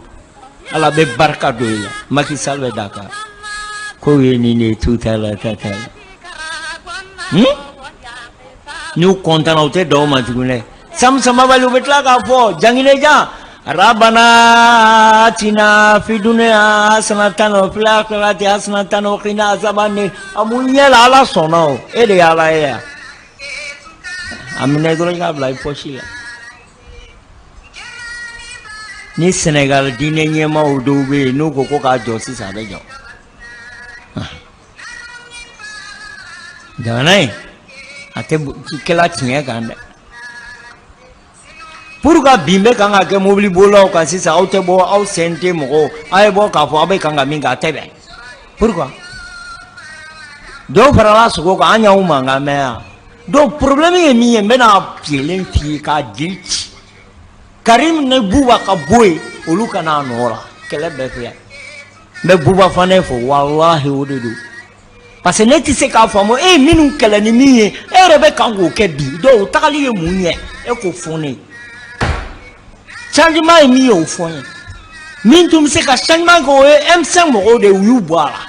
Speaker 1: Ala bɛ barika don i la Macky Sall bɛ Dakar kow ye nin de ye tu t'a la ta t'a la n'u kɔntanna u tɛ dan o ma tuguni dɛ Samu Samabali u bɛ tila k'a fɔ Janginejan Rabana atina fi dunya hasanatan wa fil akhirati hasanatan wa qina azaban nar a mun ɲɛ la Ala sɔnna o e de ye Ala ye yan a minɛ dɔrɔn i k'a bila i pɔsi la ni Senegal diinɛ ɲɛmaaw dɔw bɛ yen n'u ko ko k'a jɔ sisan a bɛ jɔ jamana in a tɛ kɛla tiɲɛ kan dɛ pourquoi bin bɛ kan ka kɛ mobili bolilaw kan sisan aw tɛ bɔ aw CNT mɔgɔw aw ye bɔ k'a fɔ aw bɛ kan ka min kɛ a tɛ bɛn pourquoi dɔw farala sogo kan an y'anw mankan mɛn yan donc problème ye min ye n bɛna tilen f'i ye k'a jeli ci Karim ni Buba ka bɔ yen olu ka n'a nɔ la kɛlɛ bɛɛ filɛ n bɛ Buba Fanɛ fo walahi o de don parce que ne tɛ se k'a faamu e ye minnu kɛlɛ ni min ye e yɛrɛ bɛ kan k'o kɛ bi donc o tagali ye mun ɲɛ e k'o fɔ ne ye changement ye min ye o fɔ n ye min tun bɛ se ka changement kɛ o ye M5 mɔgɔw de ye u y'u bɔ a la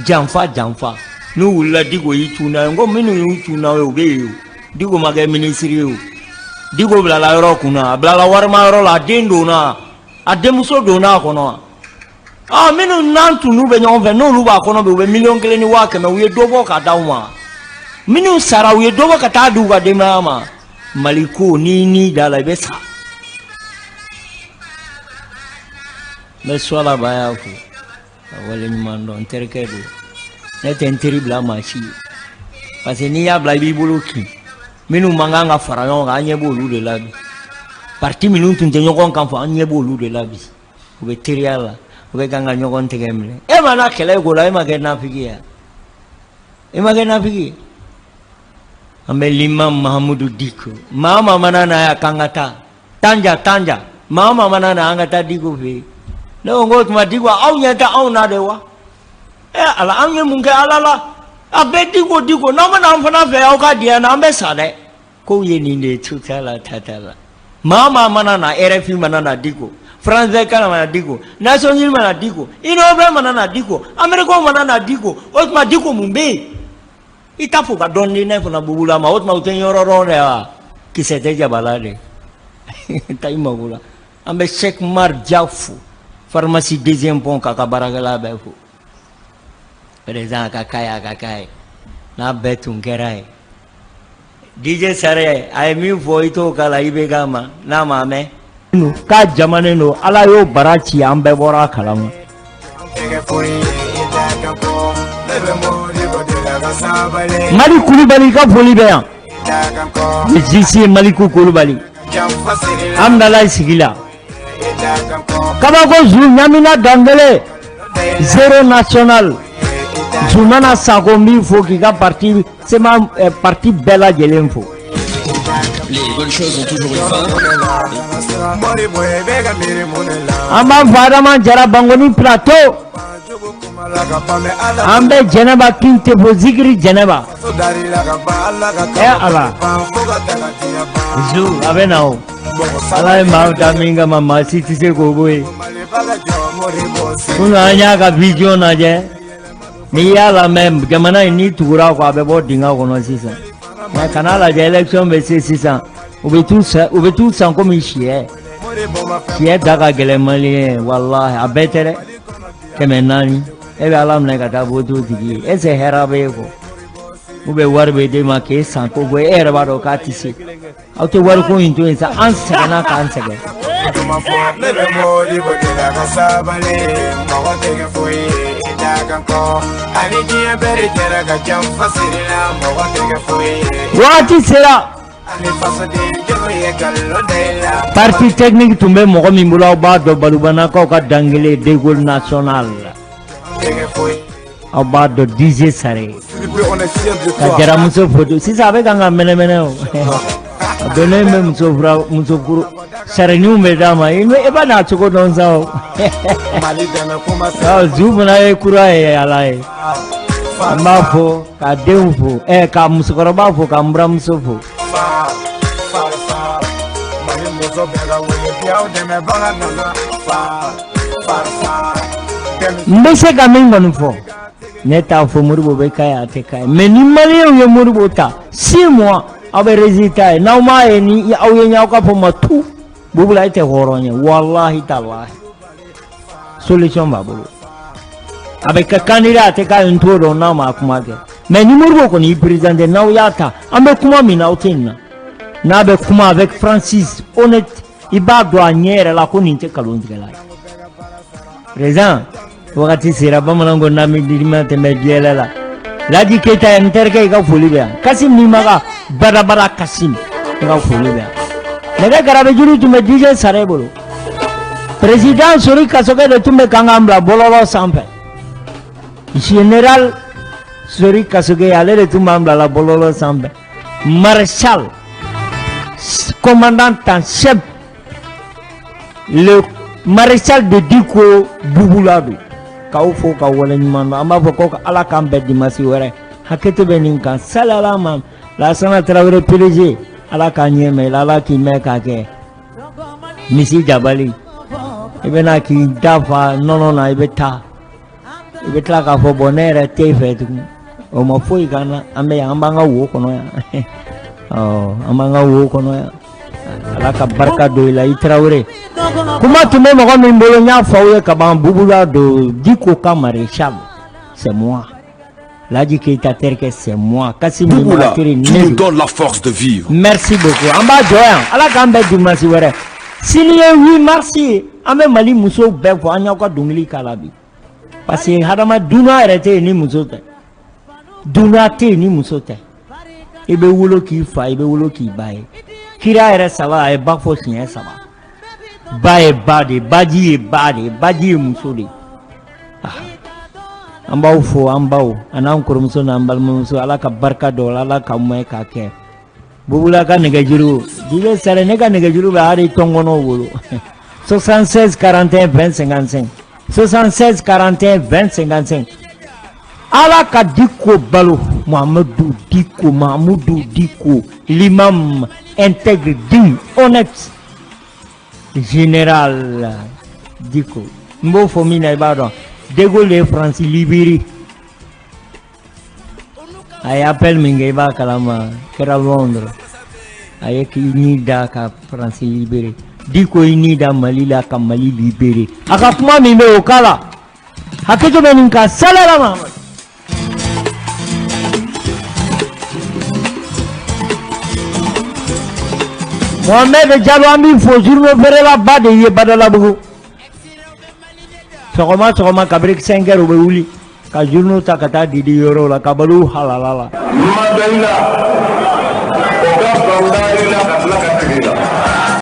Speaker 1: janfa janfa n'u wulila Diko y'i cun n'a ye n ko minnu y'u cun n'a ye u bɛ yen o Diko ma kɛ minisiri ye o Diko bilala yɔrɔ kunna a bilala warima yɔrɔ la a den donna a denmuso donna a kɔnɔ ɔ minnu n'an tun n'u bɛ ɲɔgɔn fɛ n'olu b'a kɔnɔ bi u bɛ 1,1 miliyɔn u ye dɔ bɔ ka d'aw ma minnu sara u ye dɔ bɔ ka taa di u ka denbaya ma Mali ko n'i ni da la i bɛ sa n bɛ Suwala Baya fo ka waleɲuman dɔn n terikɛ don ne tɛ n teri bila maa si ye parce que n'i y'a bila i b'i bolo kin minnu man kan ka fara ɲɔgɔn kan an ɲɛ b'olu de la bi parti minnu tun tɛ ɲɔgɔn kan fɔ an ɲɛ b'olu de la bi u bɛ teriya la u bɛ kan ka ɲɔgɔn tɛgɛ minɛ e ma na kɛlɛ ko la e ma kɛ nafigi ye e ma kɛ nafigi ye an bɛ l'imam Mahamudu Diko maa o maa mana na yan k'an ka taa Tanja Tanja maa o maa mana na an ka taa Diko fɛ yen ne ko n k'o tuma Diko aw ɲɛ tɛ anw na de wa ɛ ala anw ye mun kɛ ala la a bɛɛ Diko Diko n'aw ma na an fana fɛ aw ka diɲɛ na an bɛ sa dɛ kow ye nin de ye tu t'a la ta t'a la maa o maa mana na RFI mana na Diko France 24 mana na Diko Nations Unies mana na Diko Union européenne mana na Diko Américains mana na Diko o tuma Diko mun bɛ yen i t'a fɔ ka dɔɔni di ne fana bubula ma o tuma u tɛ yɔrɔ dɔn dɛ wa kisɛ tɛ jaba la de taa i mago la an bɛ Cheikh Mar Dia fo pharmacie deuxième pont k'a ka baarakɛla bɛɛ fo président a ka k'a ye a ka k'a ye n'a bɛɛ tun kɛra ye DJ Sare a ye min fɔ i t'o k'a la i bɛ k'a ma n'a ma mɛn k'a jamanen don ala y'o bara ci an bɛɛ bɔra a kalama Mali Kulubali ka foli bɛ yan jisi Maliku Kulubali. Hamdallaye sigi la kabako zu ɲamina dankelen zéro national Zumana Sako n b'i fo k'i ka parti CMA parti bɛɛ lajɛlen fo.
Speaker 8: Les bonnes choses ont toujours une fin.
Speaker 1: An b'a fɔ Adama Jara Bankoni Plateau. An bɛ Jɛnɛba Kintefo Zikiri Jɛnɛba. Ɛ Ala. Zu a bɛ na o. Ala ye maa da min kama maa si tɛ se k'o bɔ yen. Kunun an y'a ka vision lajɛ. N'i y'a lamɛn jamana in n'i tugura a kɔ a bɛ bɔ dingɛ kɔnɔ sisan. Mais kana lajɛ élection bɛ se sisan u bɛ t'u san u bɛ t'u san komi siyɛ. Siyɛ da ka gɛlɛn maliyɛn ye walahi a bɛɛ tɛ dɛ. 400 e bɛ ala minɛ ka taa voter o tigi ye est ce que hɛrɛ bɛ e kɔ ou bien wari bɛ d'e ma k'e san ko bɔ e yɛrɛ b'a dɔn k'a tɛ se aw tɛ wariko in to yen sa an sɛgɛnna k'an sɛgɛn.
Speaker 7: Ne bɛ Modibo deli a ka sabali mɔgɔ tɛ kɛ foyi ye i da kan kɔ ani diɲɛ bɛɛ de jɛra ka janfa siri la mɔgɔ tɛ kɛ foyi ye.
Speaker 1: Wagati sera.
Speaker 7: Ani fasoden jugu ye nkalon da i la.
Speaker 1: Partie technique tun bɛ mɔgɔ min bolo aw b'a dɔn Balubanakaw ka dankelen de Gaulle national.
Speaker 7: Tɛ kɛ foyi.
Speaker 1: Aw b'a dɔn DJ Sare. Ka jaramuso foto sisan a bɛ kan ka mɛnɛmɛnɛ o. A donnen bɛ muso fura muso furu saraniw bɛ d'a ma i b'a n'a cogo dɔn sa o.
Speaker 7: Mali dɛmɛ kuma sera.
Speaker 1: Zu fana ye kura ye Ala ye. An b'a fo ka denw fo ɛ ka musokɔrɔba fo ka n buramuso fo.
Speaker 7: Fa fa fa Mali muso bɛɛ ka wele bi aw dɛmɛbaga nana fa fa fa.
Speaker 1: N bɛ se ka min kɔni fɔ ne t'a fɔ Modibo bɛ k'a ye a tɛ k'a ye mais ni maliyɛnw ye Modibo ta 6 mois aw bɛ résultat ye n'aw m'a ye ni aw ye ɲɛ aw k'a fɔ ma tu Bubula e tɛ hɔrɔn ye walahi talahi solution b'a bolo a bɛ kɛ candidat a tɛ k'a ye n t'o dɔn n'a ma kuma kɛ mais ni Modibo kɔni y'i présenté n'aw y'a ta an bɛ kuma min na aw tɛ nin na n'a bɛ kuma avec franchise honnête i b'a dɔn a ɲɛ yɛrɛ la ko nin tɛ nkalontigɛla ye président wagati sera bamananw ko n'an bɛ dirima tɛmɛ jɛlɛ la Laji Keyita ye n terikɛ i ka foli bɛ yan Kasim Nimaga badabada Kasim i ka foli bɛ yan nɛgɛ karabejuru tun bɛ DJ Sare bolo président Sori Kasɔkɛ de tun bɛ kan k'an bila bɔlɔlɔ sanfɛ général Sori Kasɔkɛ ale de tun b'an bila la bɔlɔlɔ sanfɛ maréchal commandant en chef le maréchal de Diko Bubula don k'aw fo ka waleɲuman dɔn an b'a fɔ ko ala k'an bɛn dimasi wɛrɛ hakɛto bɛ nin kan salala ma Lasana Tarawele PDG ala k'a ɲɛ mɛn ala k'i mɛn k'a kɛ misi jabali i bɛna k'i da fa nɔnɔ na i bɛ taa i bɛ tila k'a fɔ bon ne yɛrɛ t'e fɛ tugun o ma foyi k'an na an bɛ yan an b'an ka wo kɔnɔ yan ɔ an b'an ka wo kɔnɔ yan ala ka barika don i la i Tarawele kuma tun bɛ mɔgɔ min bolo n y'a fɔ aw ye ka ban Bubula don Diko ka maréchal c'est moi Laji Keyita terikɛ c'est moi Kasim
Speaker 9: Bouboula,
Speaker 1: Nimaga teri
Speaker 9: tu
Speaker 1: ne
Speaker 9: nous
Speaker 1: don
Speaker 9: donnes la force de vivre.
Speaker 1: merci beaucoup an b'a jɔ yan ala k'an bɛn dimanche wɛrɛ sini ye 8 mars ye an bɛ Mali musow bɛɛ fo an y'aw ka dɔnkili k'a la bi parce que hadama dunan yɛrɛ tɛ yen ni muso tɛ dunan tɛ yen ni muso tɛ i bɛ wolo k'i fa i bɛ wolo k'i ba ye kira yɛrɛ saba a ye ba fɔ siɲɛ saba ba ye ba de ye baji ye ba de ye baji ye muso de ye an b'aw fo an baw an'an kɔrɔmuso n'an balimamuso ala ka barika don ala ka mɛn k'a kɛ Bubula ka nɛgɛjuru DJ Sare ne ka nɛgɛjuru bɛ hali tɔnkɔnɔw bolo 76 41 20 55 76 41 20 55 ala ka Diko balo Mohamedou Diko Mahamudu Diko l'imam intègre digne honnête général Diko n b'o fɔ min na i b'a dɔn De Gaulle ye Faransi libéré a ye appel min kɛ i b'a kalama kɛra Londres a ye k'i ni da ka Faransi libéré Diko y'i ni da Mali la ka Mali libéré a ka kuma min bɛ o k'a la hakɛto bɛ nin kan salala ma Mohamed Diallo an b'i fo journaux feerelaba de ye Badalabugu sɔgɔma sɔgɔma kabini 5 heures u bɛ wuli ka journaux ta ka taa di di yɔrɔw la ka balo halala la.
Speaker 5: Madaïla.